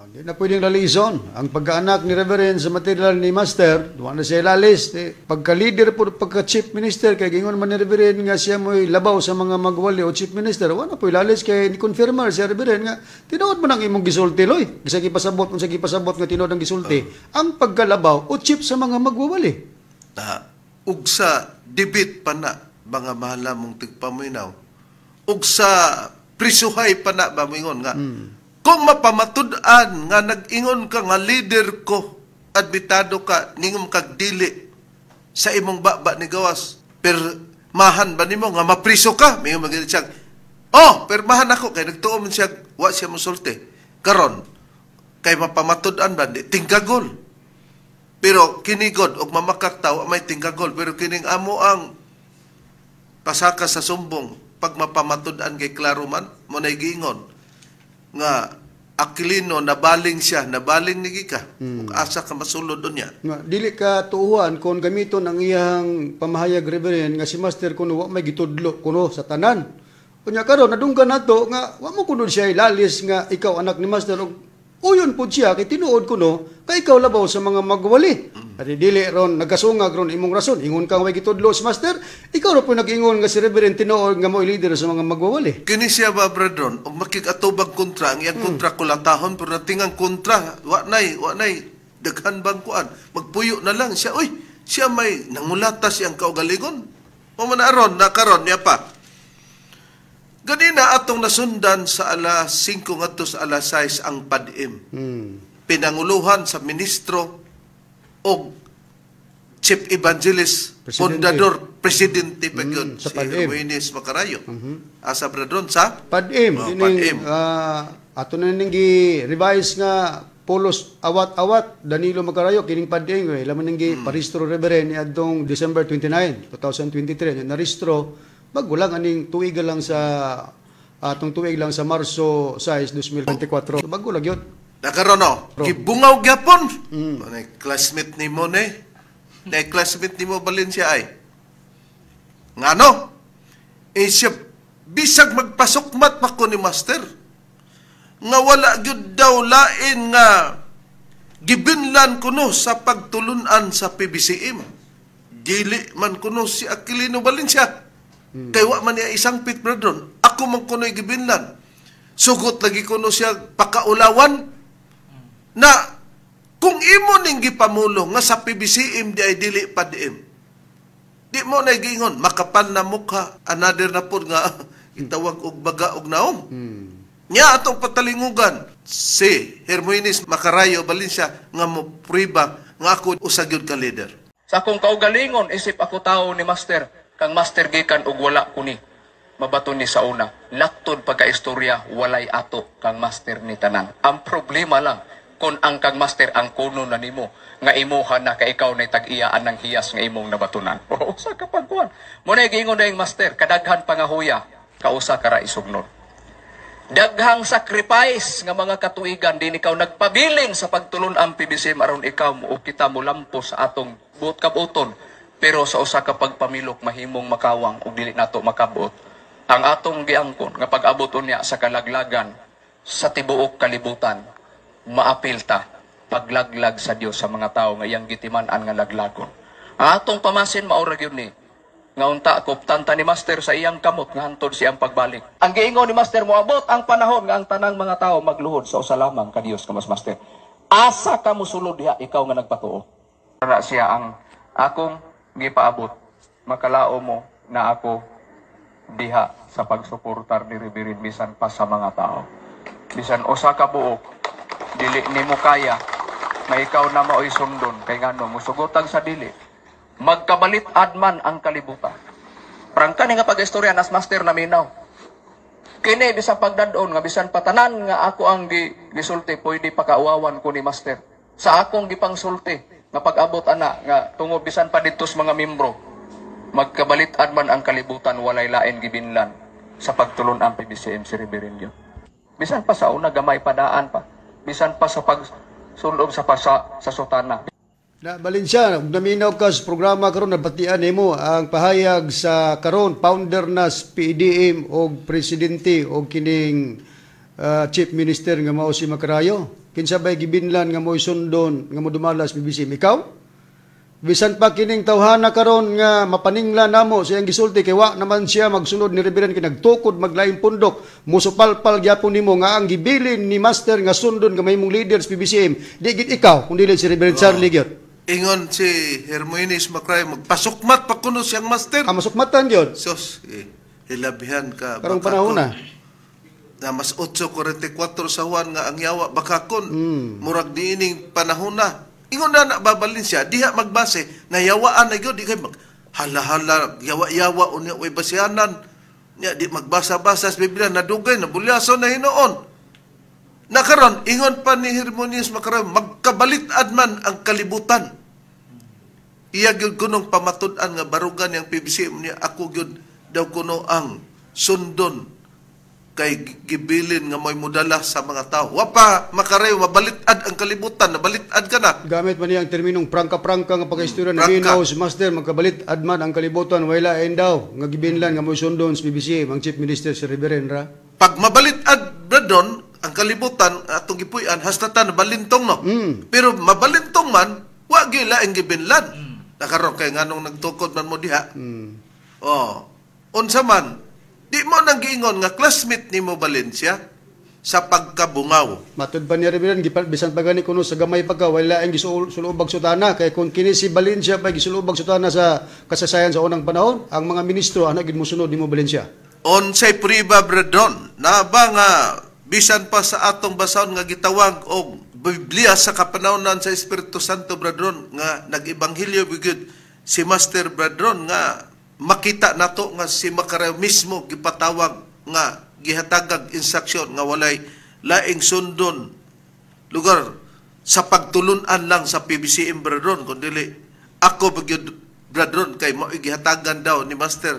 Di na pwedeng lalison. Ang pagkaanak ni Reverend sa material ni Master, duwa na siya lalis. Pagka-leader po, pagka-chief minister, kay gingon man ni Reverend nga siya mo'y labaw sa mga magwali o chief minister, wala na po lalis kay ni-confirmer si Reverend nga tinuod man ang imong gisulti, loy. Bisa gipasabot, kung sa gipasabot nga tinuod ang gisulti, ang pagkalabaw o chief sa mga magwawali. Na ug sa debate pa na, mga mahalamong tigpaminaw, ug sa prisuhay pa na ba moingon nga kung mapamatud-an nga nag-ingon ka nga leader ko, admitado ka, ningom kag dili sa imong baba ni gawas, pirmahan ba nimo nga mapriso ka? Mingon man siya, "Oh, pirmahan ako," kay nagtuo man siya wa siya mosulti. Karon kay mapamatud-an ba di tinggagol. Pero kini god og mamakak ta, wa may tinggagol, pero kining amo ang pasaka sa sumbong, pag mapamatud-an kay klaro man mo na giingon nga Aquilino nabaling siya, nabaling ni ka. Ug asa ka masulod unya? Nga dili ka tuuhan kung gamiton ang iyang pamahayag, Reverend, nga si Master kuno wa may gitudlo kuno sa tanan. Unya karon nadunggan nato nga wa mo kuno siya ilalis nga ikaw anak ni Master ug uyon pud siya kay tinuod kuno kay ikaw labaw sa mga magwali. At dili ron nagkasungag ron imong rason, ingon ka way gitudlo si Master, ikaw ra pud nag-ingon nga si Reverend tinuod nga mo leader sa mga magwawali. Kini siya ba, brethren, og makig-atubag kontra, ang iyang kontra kulatahon, pero natingang kontra, wa nay daghan bang kuan, magpuyo na lang siya, uy, siya may nangulata siyang kaugalingon. O man aron, nakaron niya pa. Ganina atong nasundan sa alas 5 ngadto sa alas 6 ang PADM. Pinanguluhan sa ministro og chief evangelist, Presidente. Fundador, presidente pa gyud, sa si PADM. Hermoines Macarayo. Asa, brethren, sa PADM, Oh, kining PADM. Ato na ning gi-revise nga Polos Awat-Awat Danilo Macarayo kining PADM eh laman ning gi-parehistro, Reverend, niadtong December 29, 2023. Narehistro bago lang aning tuig lang sa atong tuig lang sa Marso 6, 2024. So, bago lang yun. Nakaroon no, gibungaw gyapon. Mm. Classmate nimo ni. Na classmate nimo Valencia ay. Ngano? Eh siya, bisag magpasukmat pa ko ni Master, nga wala gyud daw lain nga gibinlan kuno sa pagtulunan sa PBCM. Dili man kuno si Aquilino Valencia. Kay wa man niya isang pit, brethren. Ako man kuno'y gibinlan. Sugot lagi kuno siya pakaulawan na kung imo ning gipamulo nga sa PBCM di ay dili PADM. Di mo na giingon makapal na mukha, another na pod nga itawag og baga og naong. Nya atong patalingugan si Hermoines Macarayo Valencia nga mo priba nga ako usa gyud ka leader. Sa akong kaugalingon, isip ako tao ni Master, kang Master gikan og wala ko ni mabaton ni sa una. Laktod pagka-istorya, walay ato kang Master ni tanan. Ang problema lang, kung ang kang Master ang kuno na nimo, nga imuha na ka ikaw na tag-iyaan ng hiyas nga imong nabatunan. O usa ka pagkuan. Muna giingon na yung Master, kadaghan pangahuya, kausa ka ra isugnod. Daghang sacrifice nga mga katuigan din ikaw nagpabilin sa pagtulon ang PBCM aron ikaw mo o kita mo lampo sa atong buot kabuton, pero sa usa ka pagpamilok mahimong makawang ug dili nato makabot ang atong giangkon nga pag-abot unya sa kalaglagan sa tibuok kalibutan, maapil ta paglaglag sa Dios sa mga tawo nga iyang gitiman-an nga laglagon. Ang atong pamasin mao ra gyud ni nga unta kuptan ta ni Master sa iyang kamot nga hantod siyang pagbalik. Ang giingon ni Master, moabot ang panahon nga ang tanang mga tao magluhod sa usa lamang ka Dios ka mas Master. Asa ka mosulod diha ikaw nga nagpatuo? Para siya ang akong gipaabot. Makalao mo na ako diha sa pagsuportar ni Reverend bisan pa sa mga tao. Bisan usa ka buok dili nimo kaya nga ikaw na maoy sundon kay ngano musugotan sa dili. Magkabalit-ad man ang kalibutan. Prangka ni nga pag-istorya nas Master naminaw. Kini bisan pagdadon nga bisan patanan nga ako ang gisulti pwede pakauwawan ko ni Master. Sa akong gipangsulti nga pag-abot ana nga tungod bisan pa didto sa mga membro, magkabalit-ad man ang kalibutan, walay lain gibinlan sa pagtulon ang PBCM si Reverend yun. Bisan pa sa una gamay padaan pa. Bisan pa sa pagsulob sa pasa sa sutana. Na Valencia, ug naminaw ka sa programa karon, nabatian nimo ang pahayag sa karon founder na sa PDM og presidente og kining chief minister nga mao si Macarayo. Kinsa bay gibinlan nga mo'y sundon nga modumala sa PBCM? Ikaw? Bisan pa kining tawhana karon nga mapaningla namo sa iyang gisulti kay wa naman siya magsunod ni Reverend kay nagtukod maglaing pundok, musupalpal gyapon nimo nga ang gibilin ni Master nga sundon nga mahimong leader sa PBCM di gid ikaw kun dili si Reverend Charlie gyud. Ingon si Hermoines Macray, magpasukmat pa kuno siyang master. Ah, masukmatan gyud. Sos, eh, hilabihan ka. Karong baka panahon kon- na. Na mas 8:44 sa Juan nga ang yawa baka kon murag niining panahon na. Ingon na na babalin siya, diha magbase na yawaan na gyud di kay mag hala-hala yawa-yawa unya way basihanan. Nya di magbasa-basa sa Biblia nadugay nabulyaso na hinuon. Na karon ingon pa ni Hermonius Macarayo, magkabalit-ad man ang kalibutan. Iya gyud kunong pamatud-an nga barugan yang PBC niya ako gyud daw kuno ang sundon kay gibilin nga mo'y mudala sa mga tao. Wa pa Macarayo mabalit-ad ang kalibutan, nabalit-ad ka na. Gamit man niya ang terminong prangka-prangka nga pagkaistorya na Prangka. ginaw si Master magkabalit adman ang kalibutan wala lain daw nga gibinlan nga mo'y sundon sa PBC ang Chief Minister si Reverend ra. Pag mabalit-ad bradon ang kalibutan atong gipuy-an hasta ta nabalintong no. Pero mabalintong man wa gyud laing gibinlan. Nakaron kay nganong nagtukod man mo diha. Oh. Unsa man di mo nang giingon nga classmate nimo Valencia sa pagkabungaw. Matud pa niya Reverend bisan pa gani kuno sa gamay pa ka wala laing gisulubag sutana kay kung kini si Valencia pa gisulubag sutana sa kasaysayan sa unang panahon ang mga ministro ana gid mosunod nimo Valencia. Unsay priba bradon na ba nga bisan pa sa atong basahon nga gitawag og Biblia sa kapanahonan sa Espiritu Santo bradron nga nag-ebanghelyo bigid si Master bradron nga makita nato nga si Macarayo mismo gipatawag nga gihatagag instruction nga walay laing sundon lugar sa pagtulunan lang sa PBCM bradron kun dili ako bagyod bradron kay mao gihatagan daw ni Master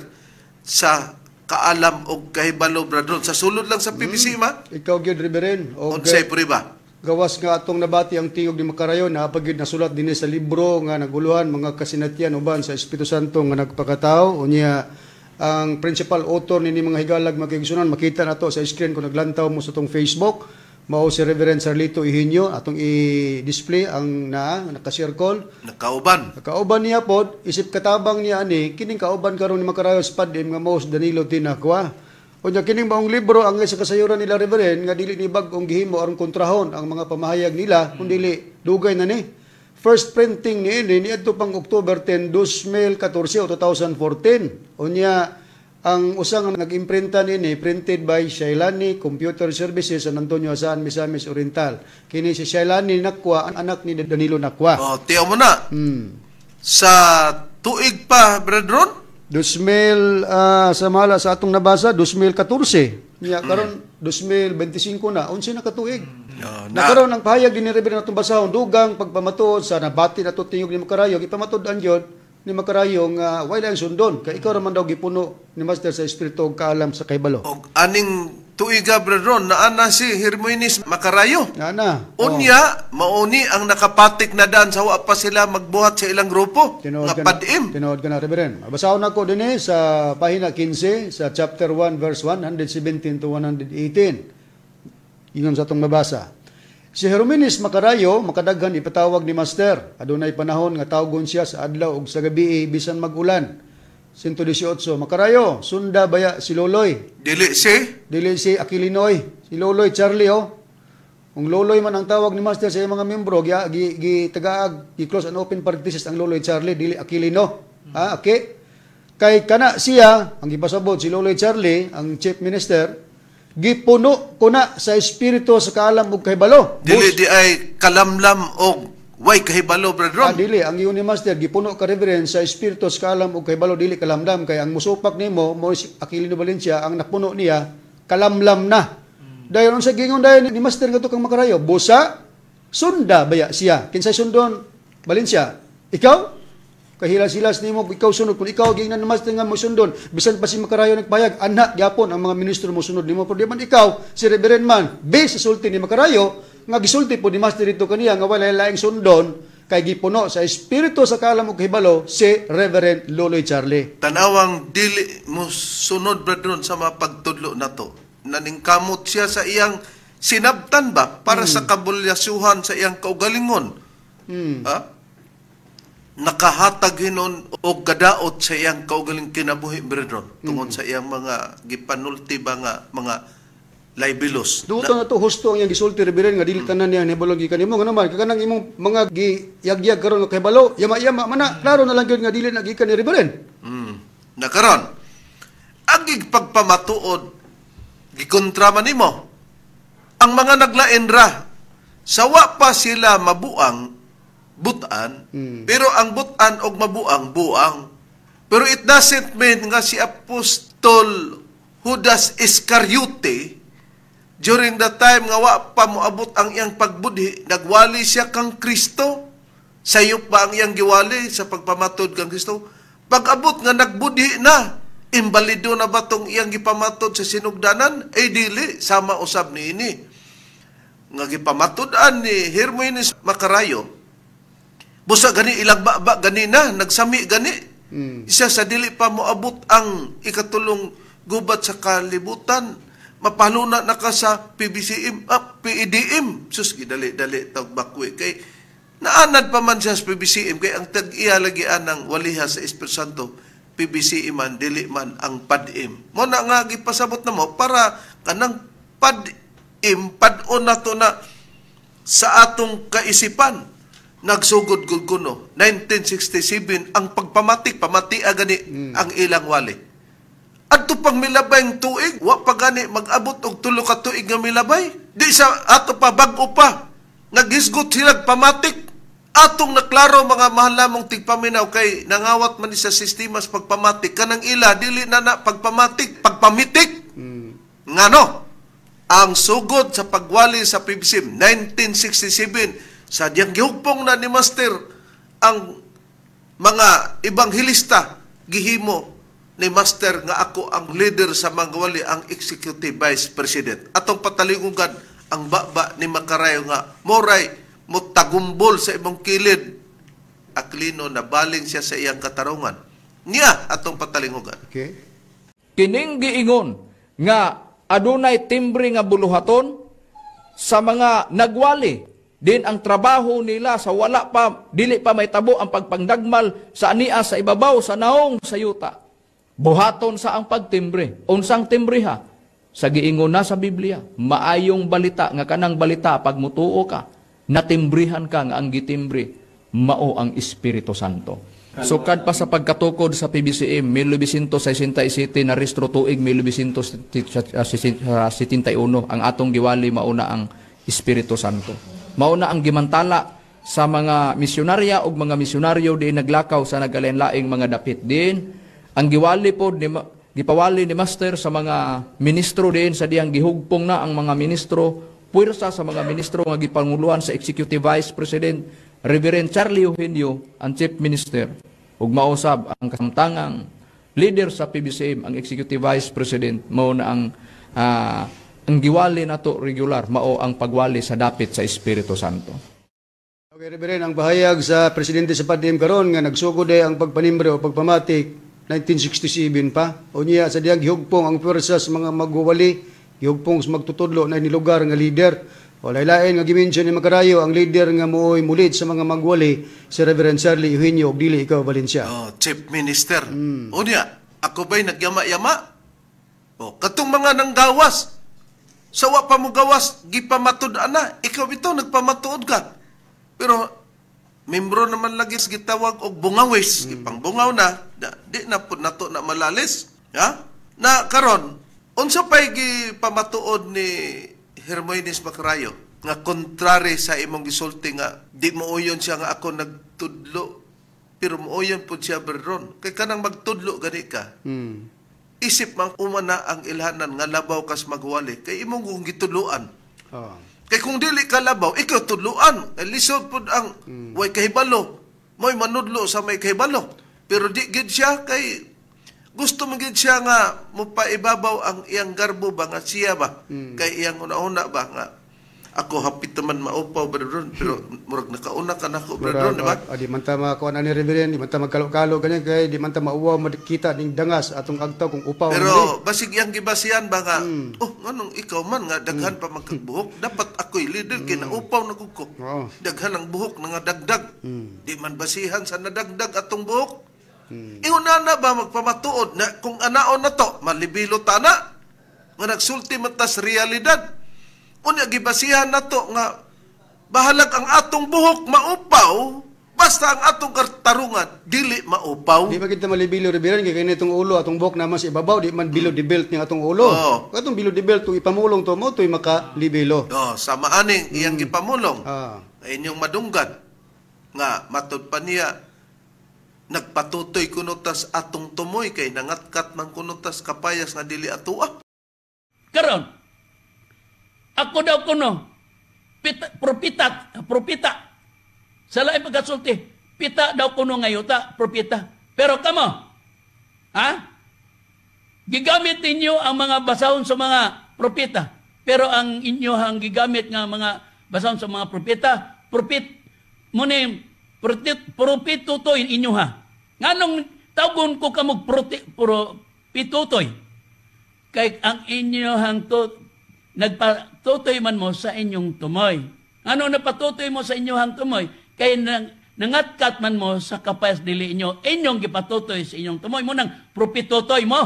sa kaalam og kahibalo bradron sa sulod lang sa PBCM ha. Ikaw gyud Reverend og Unsay priba? Gawas nga atong nabati ang tingog ni Makarayo na gyud nasulat dinhi sa libro nga naguluhan mga kasinatian uban sa Espiritu Santo nga nagpakatao. Unya ang principal author nini mga higalag makigsunan makita nato sa screen kung naglantaw mo sa tong Facebook mao si Reverend Sarlito Higinio atong i-display ang naa naka-circle. Nakauban. Kauban niya pod isip katabang niya ani kining kauban karon ni Makarayo sa PADM nga mao si Danilo Tinakwa. Unya kining maong libro ang sa kasayuran nila Reverend nga dili ni bag-ong gihimo aron kontrahon ang mga pamahayag nila kun dili dugay na ni. First printing niini niadto pang October 10, 2014 o 2014. Unya ang usa nga nag-imprinta niini printed by Shailani Computer Services San Antonio, Asan, Misamis Oriental. Kini si Shailani Nakwa, anak ni Danilo Nakwa. Oh, tiyaw mo na. Sa tuig pa bradron 2000 sa mala sa atong nabasa 2014. Nya karon 2025 na, unsa na katuig. Oh, Na karon ang pahayag din ni Reverend atong basahon dugang pagpamatuod sa nabati nato tingog ni Makarayo gipamatud-an gyud ni Makarayo nga way lang sundon kay ikaw ra man daw gipuno ni Master sa espiritu og kaalam sa kahibalo. Og aning tuiga bradron naa na si Hermoines Macarayo. Na na. Oh. Unya, mauni ang nakapatik na daan sa wa pa sila magbuhat sa ilang grupo Tinuod nga ka na, PADM. tinuod ka na, Reverend. Basahon ako din sa pahina 15 sa chapter 1 verse 117 to 118. Ingon sa atong mabasa. Si Herminis Makarayo makadaghan ipatawag ni Master. Adunay panahon nga tawgon siya sa adlaw ug sa gabi bisan mag-ulan. 118 Makarayo, sunda baya si Loloy. Dili si Dili si Aquilinoy, si Loloy Charlie oh. Kung Loloy man ang tawag ni Master sa iyang mga membro, gi, gi, gi tagaag, gi close and open parenthesis ang Loloy Charlie, dili Aquilino. Ah, okay. Kay kana siya, ang gipasabot si Loloy Charlie, ang Chief Minister, gipuno ko na sa espiritu sa kaalam ug kahibalo. Dili di ay kalamlam og way kahibalo bradron. Ah, dili ang iyon ni Master gipuno ka Reverend sa espiritu sa kaalam ug kahibalo dili kalamdam kay ang musupak nimo mo si Aquilino Valencia ang napuno niya kalamlam na. Dayon unsa gingon dayon ni Master ngadto kang Makarayo, busa sunda baya siya. Kinsay sundon Valencia? Ikaw? Kahilas-hilas nimo ikaw sunod kung ikaw giingnan ni Master nga mo sundon bisan pa si Makarayo nagpayag anha gyapon ang mga ministro mo sunod nimo pero di man ikaw si Reverend man base sa sulti ni Makarayo nga gisulti po ni Master dito kaniya nga walay laing sundon kay gipuno sa espiritu sa kaalam ug kahibalo si Reverend Loloy Charlie. Tanawang dili mo sunod bradron sa mga pagtudlo nato. Naningkamot siya sa iyang sinabtan ba para sa kabulyasuhan sa iyang kaugalingon. Ha? Nakahatag hinon og kadaot sa iyang kaugaling kinabuhi brethren tungod sa iyang mga gipanulti ba nga mga Libelous. Duto na to husto ang iyang gisulti, Reverend, nga dili tanan niya nahibalo gikan nimo, ngano man kanang imong mga giyagyag karon nga kahibalo yama-yama man na, klaro na lang gyud nga dili na gikan ni Reverend. Na karon ang gigpagpamatuod gikontra man nimo ang mga naglain ra sawa pa sila mabuang butan, pero ang butan og mabuang buang, pero it doesn't mean nga si Apostol Judas Iscariote during the time nga wa pa moabot ang iyang pagbudhi, nagwali siya kang Kristo. Sayop ba ang iyang giwali sa pagpamatod kang Kristo? Pag-abot nga nagbudhi na, imbalido na ba tong iyang gipamatod sa sinugdanan? Eh dili, sama usab niini nga gipamatud-an ni Hermogenes Macarayo. Busa gani ilang ba gani na, nagsami gani. Isa sa dili pa moabot ang ikatulong gubat sa kalibutan, mapaluna na ka sa PBCM, PEDM. Sus, gidali-dali tag bakwi. Kay naanad pa man siya sa PBCM, kay ang tag-iya lagi anang waliha sa Espiritu Santo, PBCM man, dili man ang PADM. Mo na nga gipasabot na mo para kanang PADM, pad-on na to na sa atong kaisipan. Nagsugod gud kuno 1967 ang pagpamatik, pamatia gani ang ilang wali. Adto pang milabay tuig, wa pa gani mag-abot og 3 ka tuig nga milabay. Di sa ato pa, bag-o pa. Naghisgot sila pamatik. Atong naklaro, mga mahal namong tigpaminaw, kay nangawat man ni sa sistema sa pagpamatik kanang ila dili na na pagpamatik, pagpamitik. Ngano? Ang sugod sa pagwali sa PBCM 1967, sa diyang gihugpong na ni Master ang mga ebanghelista, gihimo ni Master nga ako ang leader sa mga wali, ang executive vice president. Atong pataligugan ang baba ni Macarayo nga moray mo tagumbol sa imong kilid. Aklino na baling siya sa iyang katarungan. Niya atong patalingugan. Okay. Kining giingon nga adunay timbre nga buluhaton sa mga nagwali din ang trabaho nila sa wala pa, dili pa may tabo ang pagpangdagmal sa ania sa ibabaw sa naong sa yuta. Buhaton sa ang pagtimbre. Unsang timbre ha? Sa giingon na sa Biblia, maayong balita nga kanang balita pag mutuo ka, natimbrihan ka nga ang gitimbre mao ang Espiritu Santo. Sukad pa sa pagkatukod sa PBCM 1967, na rehistro tuig 1971 ang atong giwali mauna ang Espiritu Santo. Mauna ang gimantala sa mga misyonarya ug mga misyonaryo di naglakaw sa nagkalain-laing mga dapit din. Ang giwali pod ni gipawali ni Master sa mga ministro din sa diyang gihugpong na ang mga ministro, puwersa sa mga ministro nga gipanguluhan sa Executive Vice President Reverend Charlie Eugenio, ang Chief Minister, ug mausab ang kasamtangang leader sa PBCM, ang Executive Vice President. Mao na ang giwali nato regular, mao ang pagwali sa dapit sa Espiritu Santo. Okay, Reverend, ang bahayag sa presidente sa PADM karon nga nagsugod ay ang pagpanimbre o pagpamatik 1967 pa. O niya sa diyang gihugpong ang puwersa sa mga magwawali, gihugpong sa magtutudlo na nilugar nga leader. O laylain nga gimension ni Macarayo ang leader nga mooy mulid sa mga magwali si Reverend Charlie Eugenio og dili ikaw, Valencia. Oh, Chief Minister. O niya, ako ba'y nagyama-yama? O, katong mga nanggawas, sa wa pa mo gawas, gipamatud-an na. Ikaw ito, nagpamatuod ka. Pero, membro naman lagi sa gitawag og bungawis. Ipangbungaw na, di na po nato na malalis. Ha? Na karon, unsa pa'y gipamatuod ni Hermogenes Macarayo nga contrary sa imong gisulti nga di mo uyon siya nga ako nagtudlo, pero muuyon pud siya berron kay kanang magtudlo gani ka, isip man umana ang ilhanan nga labaw kas magwali kay imong kung gitudloan. Kay kung dili ka labaw, ikaw tudloan. Kay lisod pud ang way kahibalo mo'y manudlo sa may kahibalo, pero di gid siya kay gusto mo gid siya nga mopaibabaw ang iyang garbo ba nga siya ba kay iyang una-una ba nga ako hapit naman maupaw, brethren, pero murag nakauna ka nako, brethren, di ba? Di man ta makuan ani, Reverend, di man ta magkalo-kalo ganyan kay di man ta mauwaw makita ning dangas atong agtaw kung upaw. Pero basig iyang gibasihan ba nga, oh, nganong ikaw man nga daghan pa man kag buhok, dapat ako'y leader kay naupaw na gud ko. Daghan ang buhok nga dagdag. Di man basihan sa nadagdag atong buhok. Ingon na ba magpamatuod na kung anaon na to, malibilo ta na. Nga nagsulti man tas realidad. Unya gibasihan nato nga bahalag ang atong buhok maupaw, basta ang atong katarungan dili maupaw. Di ba kita malibilo, Reverend, kay kini itong ulo, atong buhok naman sa ibabaw, di man below the belt ning atong ulo. Oo. Atong below the belt, kung ipamulong to mo, to'y makalibilo. Oh, sama aning iyang gipamulong. Inyong madunggan nga matud pa niya nagpatutoy kuno tas atong tumoy kay nangatkat man kuno tas kapayas nga dili atua. Karon, ako daw kuno, pita, propita, propita. Sa laing pagkasulti, pita daw kuno nga yuta, propita. Pero kamo, ha? Gigamit ninyo ang mga basahon sa mga propeta. Pero ang inyo ang gigamit nga mga basahon sa mga propeta, propit, muni, propit, propitutoy inyo ha. Nganong tawgon ko kamog propitutoy? Kay ang inyo hang to, nagpatutoy man mo sa inyong tumoy. Ano napatutoy mo sa inyong hang tumoy? Kay nangatkat man mo sa kapayas dili inyo, inyong gipatutoy sa inyong tumoy. Mo nang propitutoy mo.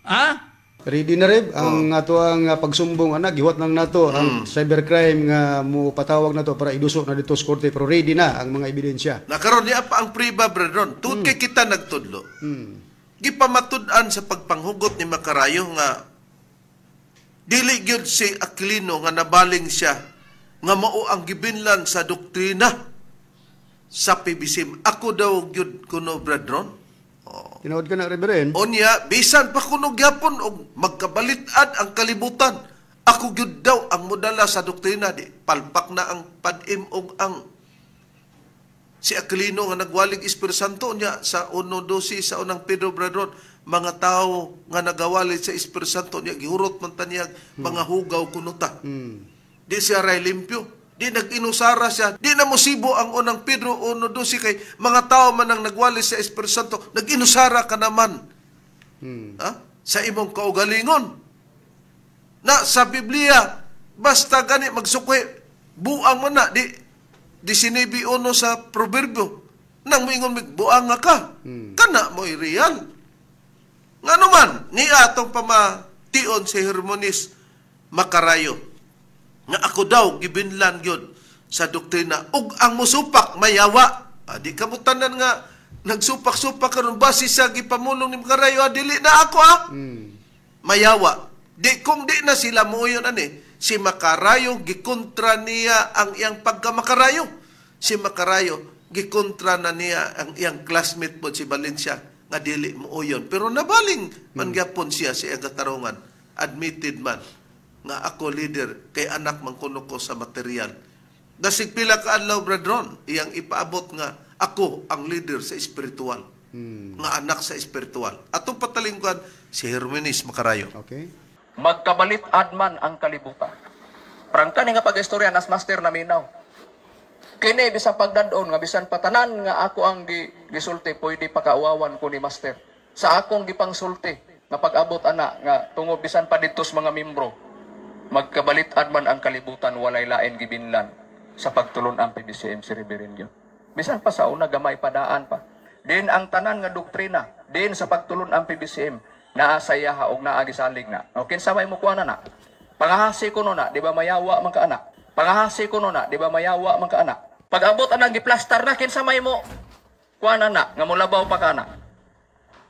Ha? Ready na, Rev, ang ato ang pagsumbong ana giwat lang nato ang cybercrime nga mo patawag nato para iduso na dito sa korte, pero ready na ang mga ebidensya. Nakaron niya pa ang priba, brethren. Tungod kay kita nagtudlo. Gipamatud-an sa pagpanghugot ni Makarayo nga dili gyud si Aquilino nga nabaling siya nga mao ang gibinlan sa doktrina sa PBCM. Ako daw gyud kuno, brethren. Oh. Tinuod ka na, Reverend. Unya, bisan pa kuno gyapon og magkabalit-ad ang kalibutan, ako gyud daw ang modala sa doktrina. Di palpak na ang padim og ang si Aquilino nga nagwalig Espiritu Santo. Niya sa 1:12 sa unang Pedro, brethren, mga tao nga nagawali sa Espiritu Santo niya gihurot man ta niya mga hugaw kuno ta. Di siya ray limpyo. Di nag-inusara siya. Di na musibo ang unang Pedro 1:12 kay mga tao man ang nagwali sa Espiritu Santo, nag-inusara ka naman. Ha? Sa imong kaugalingon. Na sa Biblia, basta gani magsukwe, buang man na, di 19 sa Proverbio. Nang moingon mig buang nga ka. Kana mo'y real. Ngano man, niya atong pamation si Hermonis Makarayo. Nga ako daw gibinlan gyud sa doktrina ug ang musupak mayawa. Di ka mo tanan nga nagsupak-supak karon base sa gipamulong ni Makarayo, dili na ako ah. Mayawa. Di kung di na sila muoyon ani, si Makarayo gikontra niya ang iyang pagkamakarayo. Si Makarayo gikontra na niya ang iyang classmate po si Valencia nga dili muoyon. Pero nabaling man gyapon siya sa iyang katarungan. Admitted man nga ako leader kay anak man kuno ko sa material. Dasig pila ka adlaw, brethren, iyang ipaabot nga ako ang leader sa espiritual. Nga anak sa espiritual. Atong patalingkuan si Herminis Makarayo. Okay. Magkabalit-ad man ang kalibutan. Prangka ni nga pag-istorya nas master na minaw. Kini bisan pagdadon nga bisan patanan nga ako ang gisulti pwede pakauwawan ko ni master. Sa akong gipangsulti nga pag-abot ana nga tungod bisan pa didto sa mga membro, magkabalit-ad man ang kalibutan, walay lain gibinlan sa pagtulon ang PBCM si Reverend yun. Bisan pa sa una gamay padaan pa. Din ang tanan nga doktrina, din sa pagtulon ang PBCM, naa sa iyaha og naa gisalig na. O kinsa may mukuha na na? Pangahasi kuno na, di ba mayawa man ka ana? Pangahasi kuno na, di ba mayawa man ka ana? Pag-abot anang giplastar na, kinsa may mo kuha na na, nga mulabaw pa ka ana?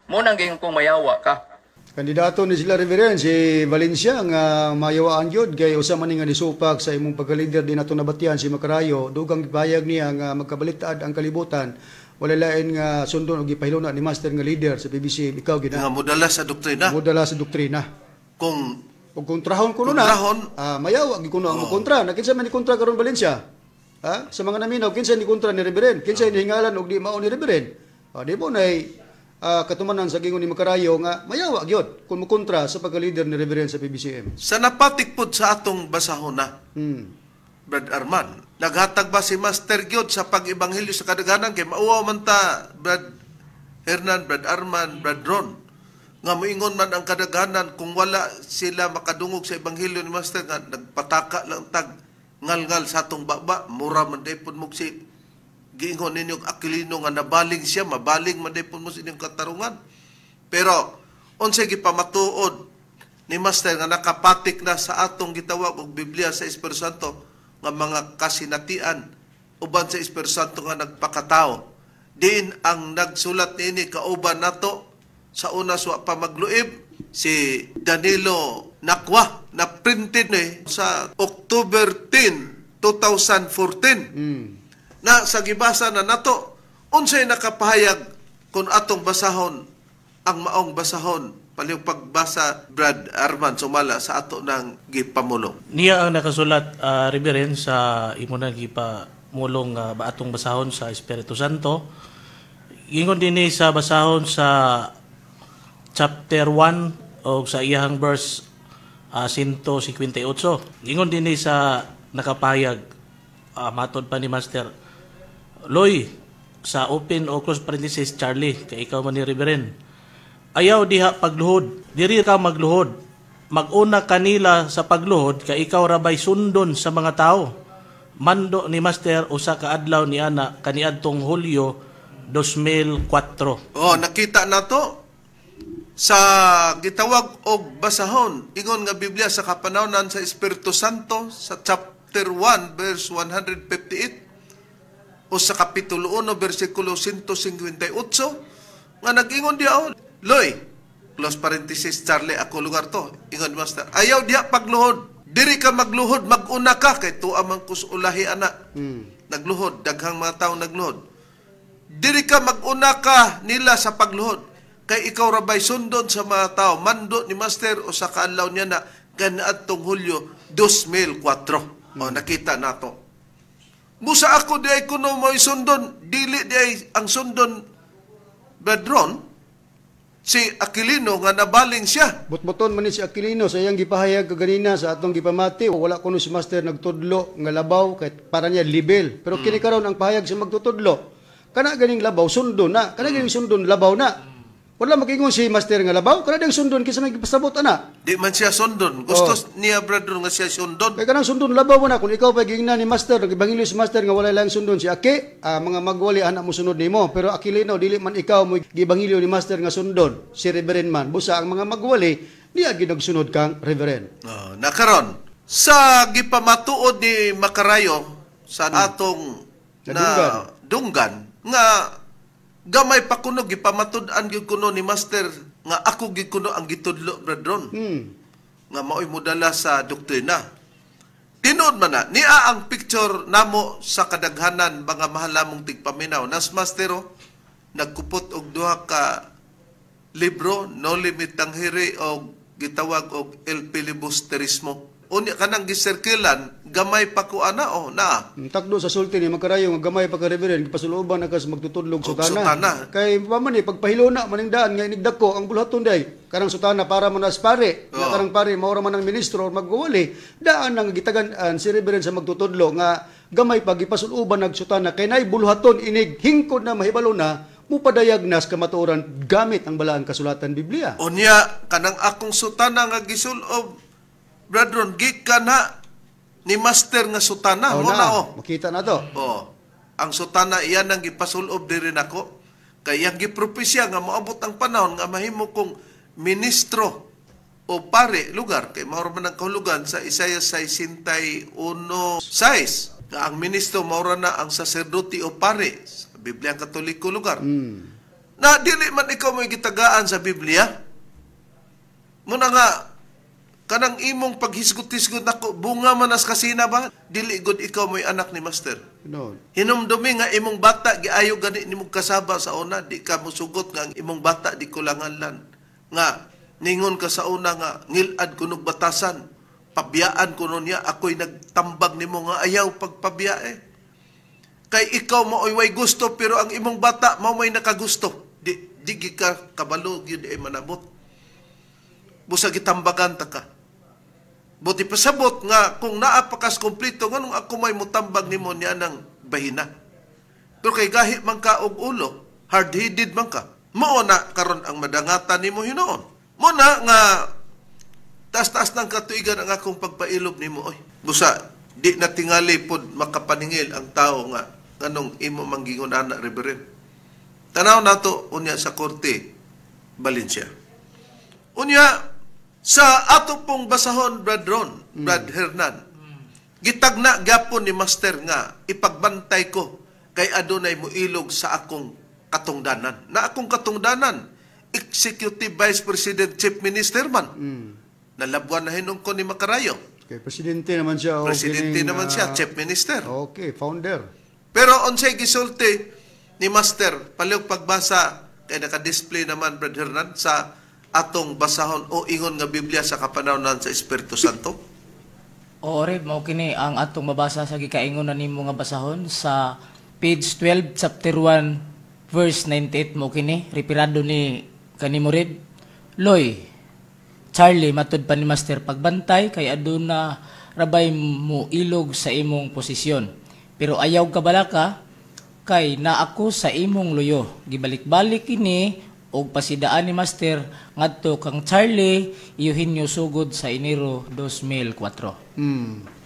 Mo nang giingon kong mayawa ka. Kandidato ni sila, Reverend, si Valencia nga mayawaan gyud kay usa man ni nga nisupak sa imong pagka-leader di nato nabatian si Makarayo, dugang gipahayag niya nga magkabaliktad ang kalibutan, wala lain nga sundon og gipahiluna ni master nga leader sa PBC, ikaw gid nga modala sa doktrina. Modala sa doktrina. Kung og kontrahon kuno na, kontrahon, mayawa gyud kuno ang kontra. Na kinsa man ni kontra karon, Valencia? Ha? Sa mga naminaw, kinsa ni kontra ni Reverend? Kinsa ni hingalan og di mao ni Reverend? Di mo nay katumanan sa gingon ni Makarayo nga mayawa gyud kung mokontra sa pagka-leader ni Reverend sa PBCM. Sa napatik pod sa atong basahon na, Brad Arman, naghatag ba si Master gyud sa pag-ebanghelyo sa kadaghanan kay mauwaw man ta, Brad Hernan, Brad Arman, Brad Ron, nga moingon man ang kadaghanan kung wala sila makadungog sa ebanghelyo ni Master nga nagpataka lang tag ngal-ngal sa atong baba, mura man daypon mo si giingon ninyo Aquilino nga nabaling siya, mabaling man daypon mo sa inyong katarungan. Pero unsay gipamatuod ni Master nga nakapatik na sa atong gitawag og Biblia sa Espiritu Santo nga mga kasinatian uban sa Espiritu Santo nga nagpakatao. Diin ang nagsulat niini kauban nato sa una sa pa magluib si Danilo Nakwa na printed ni sa October 10, 2014. Na sa gibasa na nato unsay nakapahayag kung atong basahon ang maong basahon palihog pagbasa, Brad Arman Sumala, sa ato ng gipamulong. Niya ang nakasulat, Reverend, sa imo na gipamulong atong basahon sa Espiritu Santo. Ingon dinhi sa basahon sa chapter 1 o sa iyahang verse 158. Ingon dinhi sa nakapahayag, matod pa ni Master, "Loy, sa open o close parenthesis Charlie, kay ikaw man ni Reverend. Ayaw diha pagluhod, diri ka magluhod. Maguna kanila sa pagluhod kay ikaw rabay sundon sa mga tao. Mando ni Master usa ka adlaw ni ana kaniadtong Hulyo 2004." Oh, nakita nato sa gitawag og basahon ingon nga Biblia sa kapanahonan sa Espiritu Santo sa chapter 1 verse 158 o sa kapitulo 1 bersikulo 158 nga nag-ingon diha, oh, "Loy, close parenthesis Charlie, ako lugar to." Ingon Master, "Ayaw diha pagluhod, diri ka magluhod, maguna ka kay tuwa man kus ulahi ana." Nagluhod, daghang mga tao nagluhod. "Diri ka, maguna ka nila sa pagluhod kay ikaw rabay sundon sa mga tao." Mando ni Master o sa kaadlaw niya na kaniadtong Hulyo 2004. O nakita nato. Busa ako di ay kuno mo'y sundon, dili di ay ang sundon, Bedron, si Aquilino nga nabaling siya. Butbuton man ni si Aquilino sa iyang gipahayag kaganina sa atong gipamati, wala kuno si Master nagtudlo nga labaw kahit para niya libel. Pero kini karon ang pahayag sa magtutudlo. Kana ganing labaw sundon na, kana ganing sundon labaw na. Wala magingon si Master nga labaw, kana ding sundon kinsa may gipasabot ana. Di man siya sundon. Gusto niya, Brethren, nga siya sundon. Kay kanang sundon labaw mo na kung ikaw pa gingnan ni Master, nag-ebanghelyo si Master nga wala lang sundon si Aki, mga magwali anak mo sunod nimo. Pero Aquilino, dili man ikaw mo giebanghelyo ni Master nga sundon, si Reverend man. Busa ang mga magwali niya ginagsunod kang Reverend. Oh, nakaron sa gipamatuod ni Makarayo sa atong na Nadunggan. Dunggan nga gamay pa kuno gipamatud-an gyud kuno ni Master nga ako gyud kuno ang gitudlo, brethren, nga maoy modala sa doktrina. Tinuod man na, niya ang picture namo sa kadaghanan, mga mahalamong tigpaminaw. Nas Master, oh, nagkupot og duha ka libro, Noli Me Tangere og gitawag og El Filibusterismo. Unya kanang gisirkilan, gamay pa ko ana, oh, naa. Ang takdo sa sulti ni Makarayo nga gamay pa ka Reverend, gipasuloban na ka sa magtutudlog Og sutana. sutana. Kay pa man eh pagpahilona maning daan nga inigdako ang bulhaton day. Karang sutana para man as pare, nga karang pare mao ra man ang ministro or magwali, daan ang gitagan-an si Reverend sa magtutudlo nga gamay pa gipasuluban nag sutana kay nay bulhaton inig hingkod na mahibalo na mupadayag nas kamatuoran gamit ang balaan kasulatan Biblia. Unya kanang akong sutana nga gisulob, brethren, gikan na ni Master nga sutana Oh, mo na, oh. Makita na to. Oh, ang sutana iyan ang gipasulob diri nako. Kay iyang gipropesya nga moabot ang panahon nga mahimo kong ministro o pare lugar kay mao ra man ang kahulugan sa Isaiah 61:6 nga ang ministro mao ra na ang saserdote o pare sa Biblia Katoliko lugar. Na dili man ikaw mo'y gitagaan sa Biblia. Muna nga kanang imong paghisgot-hisgot nako bunga man as kasina ba, dili gud ikaw mo'y anak ni Master. No. Hinumdumi nga imong bata giayo gani nimong kasaba sa una, di ka mosugot nga ang imong bata di kulangan nga ningon ka sa una nga ngilad kunog batasan, pabiyaan kuno niya, ako'y nagtambag nimo nga ayaw pagpabiya eh. Kay ikaw mao'y way gusto pero ang imong bata mao may nakagusto, di gi ka kabalo gyud ay manabot. Busa gitambagan ta ka. Buti pasabot nga kung naa pa kas kompleto nganong ako may mutambag nimo niya ng bahina. Pero kay gahi man ka og ulo, hard-headed man ka. Mao na karon ang madangatan nimo hinuon. Mo na nga taas-taas ng katuigan ang akong pagpailob nimo oy. Busa di na tingali pod makapaningil ang tao nga nganong imo manggingon ana, Reverend. Tanaw nato unya sa korte Valencia. Unya Sa ato pong basahon, Brad Ron, Brad Hernan, gitagna gyapon ni Master nga ipagbantay ko kay adunay muilog sa akong katungdanan. Na akong katungdanan, Executive Vice President, Chief Minister man. Nalabwan na hinuon ko ni Makarayo. Okay, presidente naman siya. O Presidente kining, naman siya, Chief Minister. Okay, founder. Pero unsay gisulti ni Master, palihog pagbasa kay naka-display naman, Brad Hernan, sa atong basahon o ingon nga Biblia sa kapanawnan sa Espiritu Santo. Oo, Reb, mao kini ang atong mabasa sa gikaingon na nimo nga basahon sa page 12, chapter 1, verse 98. Mao kini referado ni kanimo, Reb. "Loy, Charlie," matud pa ni Master, "pagbantay kay aduna rabay mo ilog sa imong posisyon. Pero ayaw kabalaka kay naa ako sa imong luyo." Gibalik-balik kini og pasidaan ni Master ngadto kang Charlie Eugenio sugod sa Enero 2004.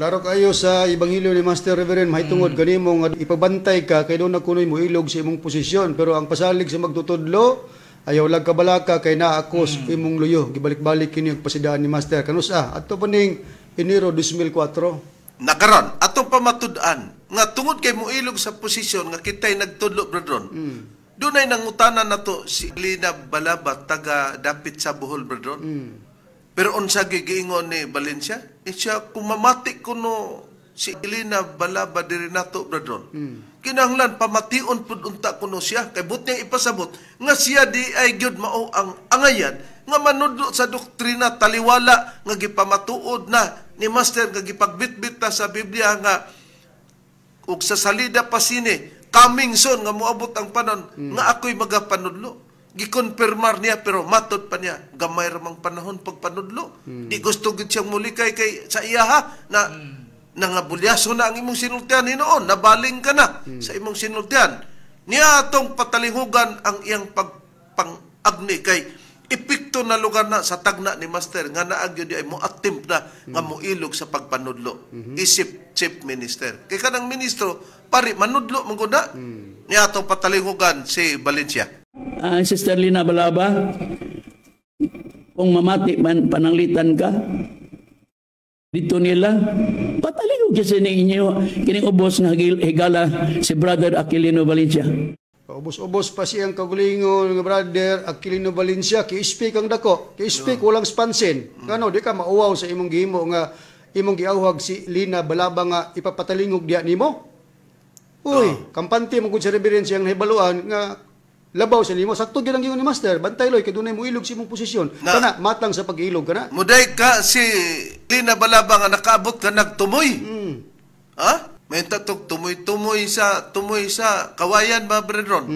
Klaro kayo sa ebanghelyo ni Master Reverend mahitungod kanimo nga ipabantay ka kay duna kunoy moilog sa imong posisyon, pero ang pasalig sa magtutudlo, ayaw lang kabalaka kay naa ako sa imong luyo. Gibalik-balik kini og pasidaan ni Master kanus-a adto pa ning Enero 2004. Nakaron, atong pamatud-an nga tungod kay muilog sa posisyon nga kitay nagtudlo, Brad Ron. Dunay nangutana nato si Lina Balaba, taga dapit sa Bohol, Brad Ron. Pero unsa giingon ni Valencia? Eh siya, kung mamati kuno si Elena Balaba diri nato, Brad Ron. Kinahanglan pamation pud unta kuno siya kay but niyang ipasabot nga siya di ay gyud mao ang angayan nga manudlo sa doktrina taliwala nga gipamatuod na ni Master nga gipagbitbit ta sa Biblia nga ug sa salida pa sini coming soon nga moabot ang panahon nga ako'y magapanudlo. Gikonfirmar niya, pero matod pa niya gamay ra mang panahon pagpanudlo. Di gusto gid siyang mulikay kay sa iyaha na nangabulyaso na ang imong sinultian hinuon, nabaling ka na sa imong sinultian. Niya atong patalinghugan ang iyang pagpang-agni kay epekto na lugar na sa tagna ni Master nga naa gyud ay mo attempt na nga moilog sa pagpanudlo isip chief minister. Kay kanang ministro pari manudlo man gud na. Niya atong patalinghugan si Valencia. Sister Lina Balaba, kung mamati man, pananglitan ka, dito nila, patalingog kasi ninyo, kining ubos nga higala si Brother Aquilino Valencia. Paubos-ubos pa siyang kaugalingon nga Brother Aquilino Valencia, ki-speak ang dako, ki-speak walang spansin. Ngano di ka mauwaw sa imong gihimo nga imong giawhag si Lina Balaba nga ipapatalingog diya nimo? Uy, kampante mo gud si Reverend siyang nahibaluan nga labaw sa nimo. Sakto gyud ang giingon ni Master. Bantay, Loy, kay dunay moilog sa imong posisyon. Kana matang sa pag-ilog kana. Muday ka si Lina Balaba nga nakaabot ka nagtumoy. Ha? May tatog tumoy-tumoy sa tumoy sa kawayan ba, Bretron?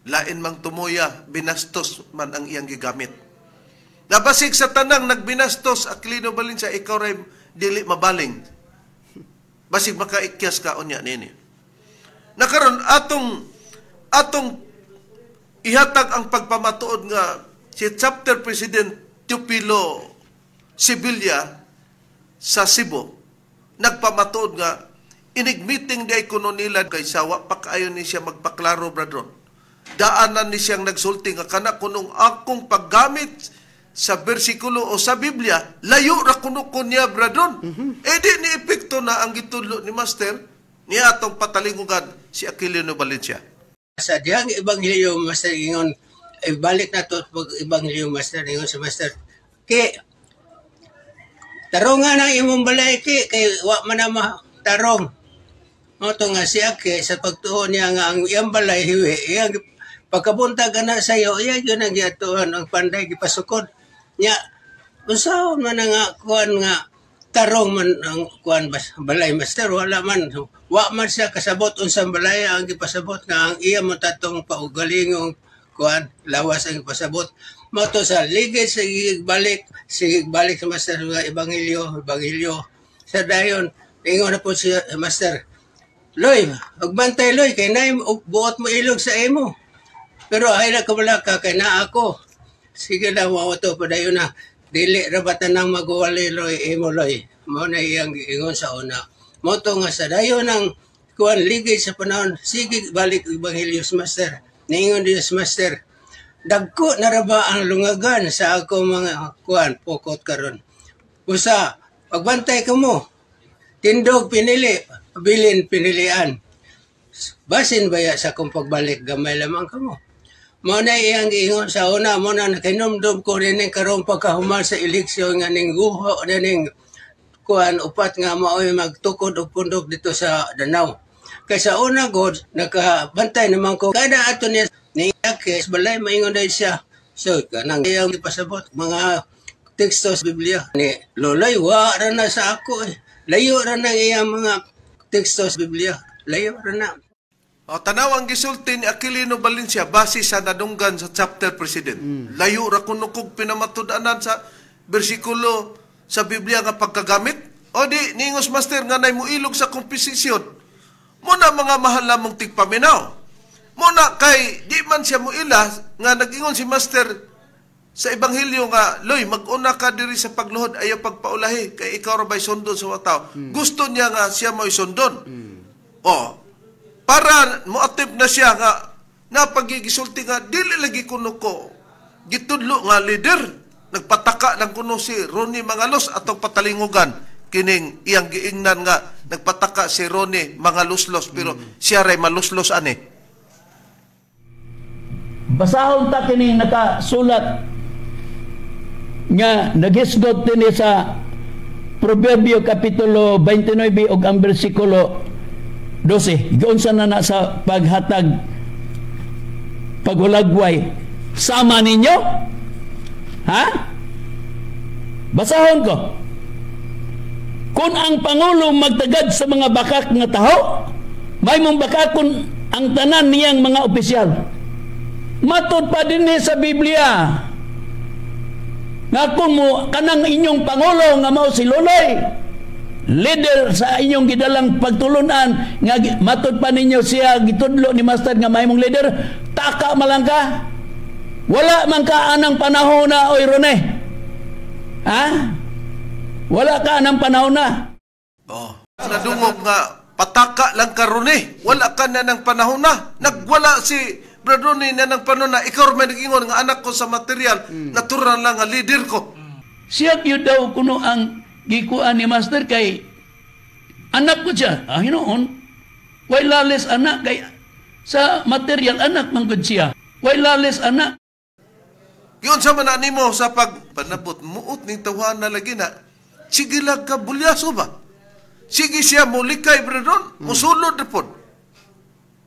Lain mang tumuya, binastos man ang iyang gigamit. Nabasig sa tanang nagbinastos Aquilino Valencia, ikaw ray dili mabaling. Basig makaikyas ka unya nini. Nakaron atong atong ihatag ang pagpamatuod nga si Chapter President Teofilo Sevilla sa Cebu nagpamatuod nga inig-meeting di ay kuno nila kay sawa pa kaayo ni siya magpaklaro, Bradron. Daanan ni siyang nagsulti nga kana kunong akong paggamit sa bersikulo o sa Biblia, layo ra kuno ko niya, Bradron. Eh di ni epekto na ang gitudlo ni Master. Niya atong patalingugan si Aquilino Valencia. Sa dihang ebanghelyo, Master, ingon, ibalik na to pag ebanghelyo, Master, ingon sa Master, "Ki, taronga ng imong balay, ki, kay wa man na matarong." Mao to nga siya ki sa pagtuo niya nga ang iyang balay hiwi, iyang pagkabuntag ana sa iyo, iya gyud ang giatuan ang panday gipasukod. Nya unsaon man nga kuan nga tarong man ang kuan bas, balay, Master? Wala man, wa man siya kasabot unsang balay ang gipasabot, nga ang iya mo tatong paugalingong kuan lawas ang gipasabot. Mao to sa ligid sa balik, sige balik sa Master nga ebanghelyo, ebanghelyo sa dayon, ingon na po siya, "Master, Loy, magbantay, Loy, kay naay buot mo ilog sa imo. Pero ay na ka kay naa ako." Sige lang, mao to padayon na. "Dili ra ba tanang maguwali, Loy, imo, Loy?" Mao na iyang giingon sa una. Mao to nga sa dayon ng kuan ligid sa panahon, sige balik ebanghelyo sa Master. Niingon din sa Master. Dagko na ra ba ang lungagan sa ako mga kuan pokot karon. Busa, pagbantay ka mo, tindog pinili, pabilin pinilian. Basin baya sa akong pagbalik, gamay lamang kamo. Mao na iyang giingon sa una, mo na nakinumdum ko rin karon pagkahuman sa eleksyon nga ning guho na ning kuan upat nga maoy magtukod og pundok dito sa Danao. Kay sa una god nakabantay naman ko kada ato niya ni Akis balay maingon dahil siya. So kanang iyang ipasabot mga teksto sa Biblia ni Loloy wa ra na sa ako eh. Layo ra na iyang mga teksto sa Biblia. Layo ra na. O, tanaw ang gisulti ni Aquilino Valencia base sa nadunggan sa chapter president. Layo ra kuno kog pinamatud-anan sa bersikulo sa Biblia nga pagkagamit. O di niingos master nga nay muilog sa komposisyon. Muna mga mahal namong tigpaminaw. Muna kay di man siya muila nga nag-ingon si master sa ebanghelyo nga loy mag-una ka diri sa pagluhod ayaw pagpaulahi kay ikaw ra bay sundon sa mga tao. Gusto niya nga siya mo'y sundon. O para mo-attempt na siya nga napagigisulti nga dili lagi kuno ko gitudlo nga leader nagpataka lang kuno si Ronnie Mangalos atong patalingugan kining iyang giingnan nga nagpataka si Ronnie Mangaluslos pero siya ray maluslos ani. Basahon ta kining nakasulat nga naghisgot dinhi sa Proverbio Kapitulo 29 ug ang bersikulo 12. Giunsa na na sa paghatag paghulagway sama ninyo? Ha? Basahon ko. Kung ang pangulo magtagad sa mga bakak nga taho, may mong bakakon ang tanan niyang mga opisyal. Matod pa din sa Biblia nga kung mo kanang inyong pangulo nga mao si Loloy, leader sa inyong gidalang pagtulunan nga matod pa ninyo siya gitudlo ni master nga mahimong leader, taka malang ka. Wala man ka anang panahon na, oy Rone. Ha? Wala ka anang panahon na. Oh. Nadungog nga pataka lang ka Rone. Wala ka na ng panahon na. Nagwala si Brad Ronnie na ng panahon na. Ikaw may nag-ingon nga anak ko sa material. Natural lang nga leader ko. Siya gyud daw kuno ang gikuan ni master kay anak ko siya. Ah, hinuon. Way lalis anak kay sa material anak man gud siya. Way lalis anak. Giun sa man nimo sa pagpanabot muot ning tawhan na lagi na. Sige lang ka bulyaso ba? Sige siya mulikay Brad Ron, musulod na pod.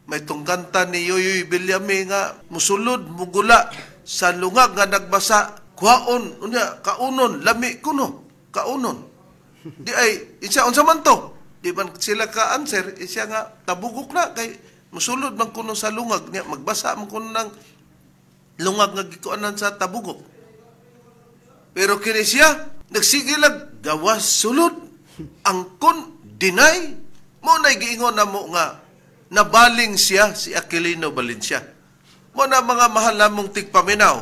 May tungganta ni Yoyoy Villame nga musulod mugula sa lungag nga nagbasa kuhaon unya kaunon lami kuno kaunon. Di ay isa unsa man to? Di man sila ka answer isa nga tabugok na kay musulod man kuno sa lungag niya magbasa man kuno ng lungag nga gikuanan sa tabugok. Pero kini siya nagsige lang gawas sulod angkon deny mo na giingon na mo nga nabaling siya si Aquilino Valencia. Mo na mga mahal namong tigpaminaw.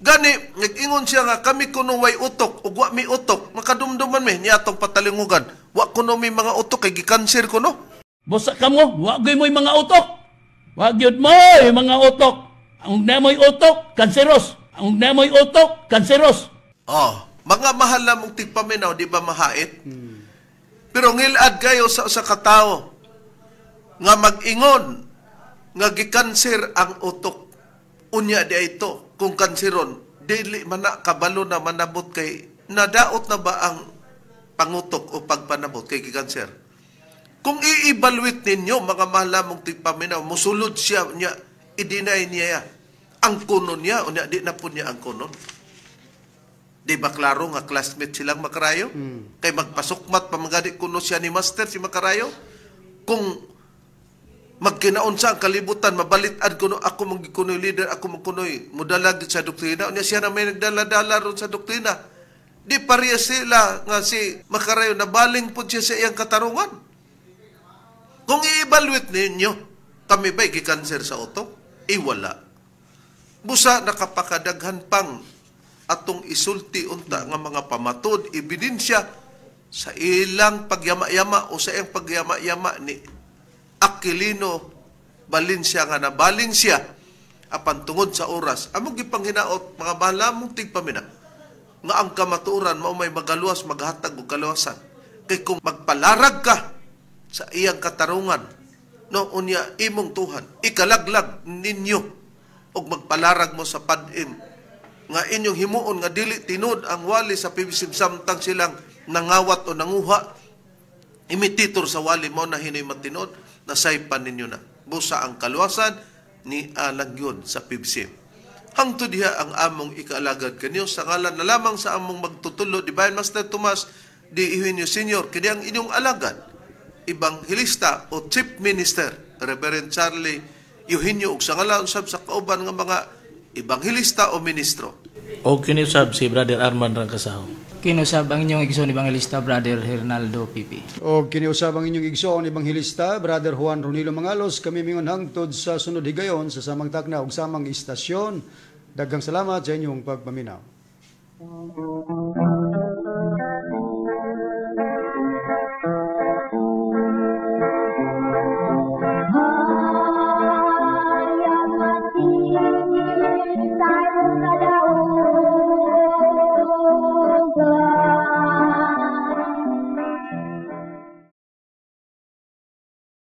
Gani nag-ingon siya nga kami kuno way utok ug wa mi utok makadumduman mi niya atong patalingugan. Wa kuno mi mga utok kay gikanser kuno. Busa kamo, wa gyud mo'y mga utok. Wa gyud mo'y mga utok. Ang namoy utok, kanseros. Ang namoy utok, kanseros. Oh, mga mahal namong tigpaminaw, di ba mahait? Pero ngilad kayo sa usa ka tawo nga mag-ingon nga gikanser ang utok. Unya di ay ito, kung kanseron, dili man na kabalo na manabot kay nadaot na ba ang pangutok o pagpanabot kay gikanser? Kung i-evaluate ninyo, mga mahal namong tigpaminaw, musulod siya niya, i-deny niya ang kuno niya, unya di na po niya ang kunon. Di ba klaro nga classmate silang Makarayo? Kay magpasukmat pamagadi kuno siya ni master si Makarayo. Kung magkinaon sa ang kalibutan, mabalit-ad kuno ako magkunoy leader, ako magkunoy mudalag sa doktrina. Unya siya na may nagdala-dala ron sa doktrina. Di pareha sila nga si Makarayo nabaling po siya sa iyang katarungan. Kung i-evaluate ninyo, kami ba'y gikanser sa utok? Iwala. Busa nakapakadaghan pang atong isulti unta nga mga pamatod, ebidensya sa ilang pagyama-yama o sa iyang pagyama-yama ni Aquilino Valencia nga nabaling siya Apan tungod sa oras, among gipanghinaot, mga mahalamong tigpaminaw, nga ang kamatuoran mao may magaluwas, maghatag og kaluwasan. Kay kung magpalarag ka sa iyang katarungan, no, unya imong tuhan ikalaglag ninyo og magpalarag mo sa pad-im nga inyong himuon nga dili tinuod ang wali sa PBCM samtang silang nangawat o nanguha imitator sa wali mo na hinoy matinuod, nasaypan ninyo na. Busa ang kaluwasan ni alang yun sa PBCM. Hangtod diha ang among ikaalagad kanyo sa ngalan na lamang sa among magtutulo, Divine Master Tomas D. Eugenio Senior, kini ang inyong alagad, Ebanghelista o Chief Minister Reverend Charlie Eugenio, ug sa ngalan usab sa kauban nga mga ebanghelista o ministro. O kini usab si Brother Arman Rangkasaho. Kinusab ang inyong igsoon Evangelista Brother Hernaldo Pipi. O kiniusab ang inyong igsoon Ebanghelista Brother Juan Ronilo Mangalos. Kami mingon hangtod sa sunod higayon sa samang takna ug samang istasyon. Daghang salamat sa inyong pagpaminaw.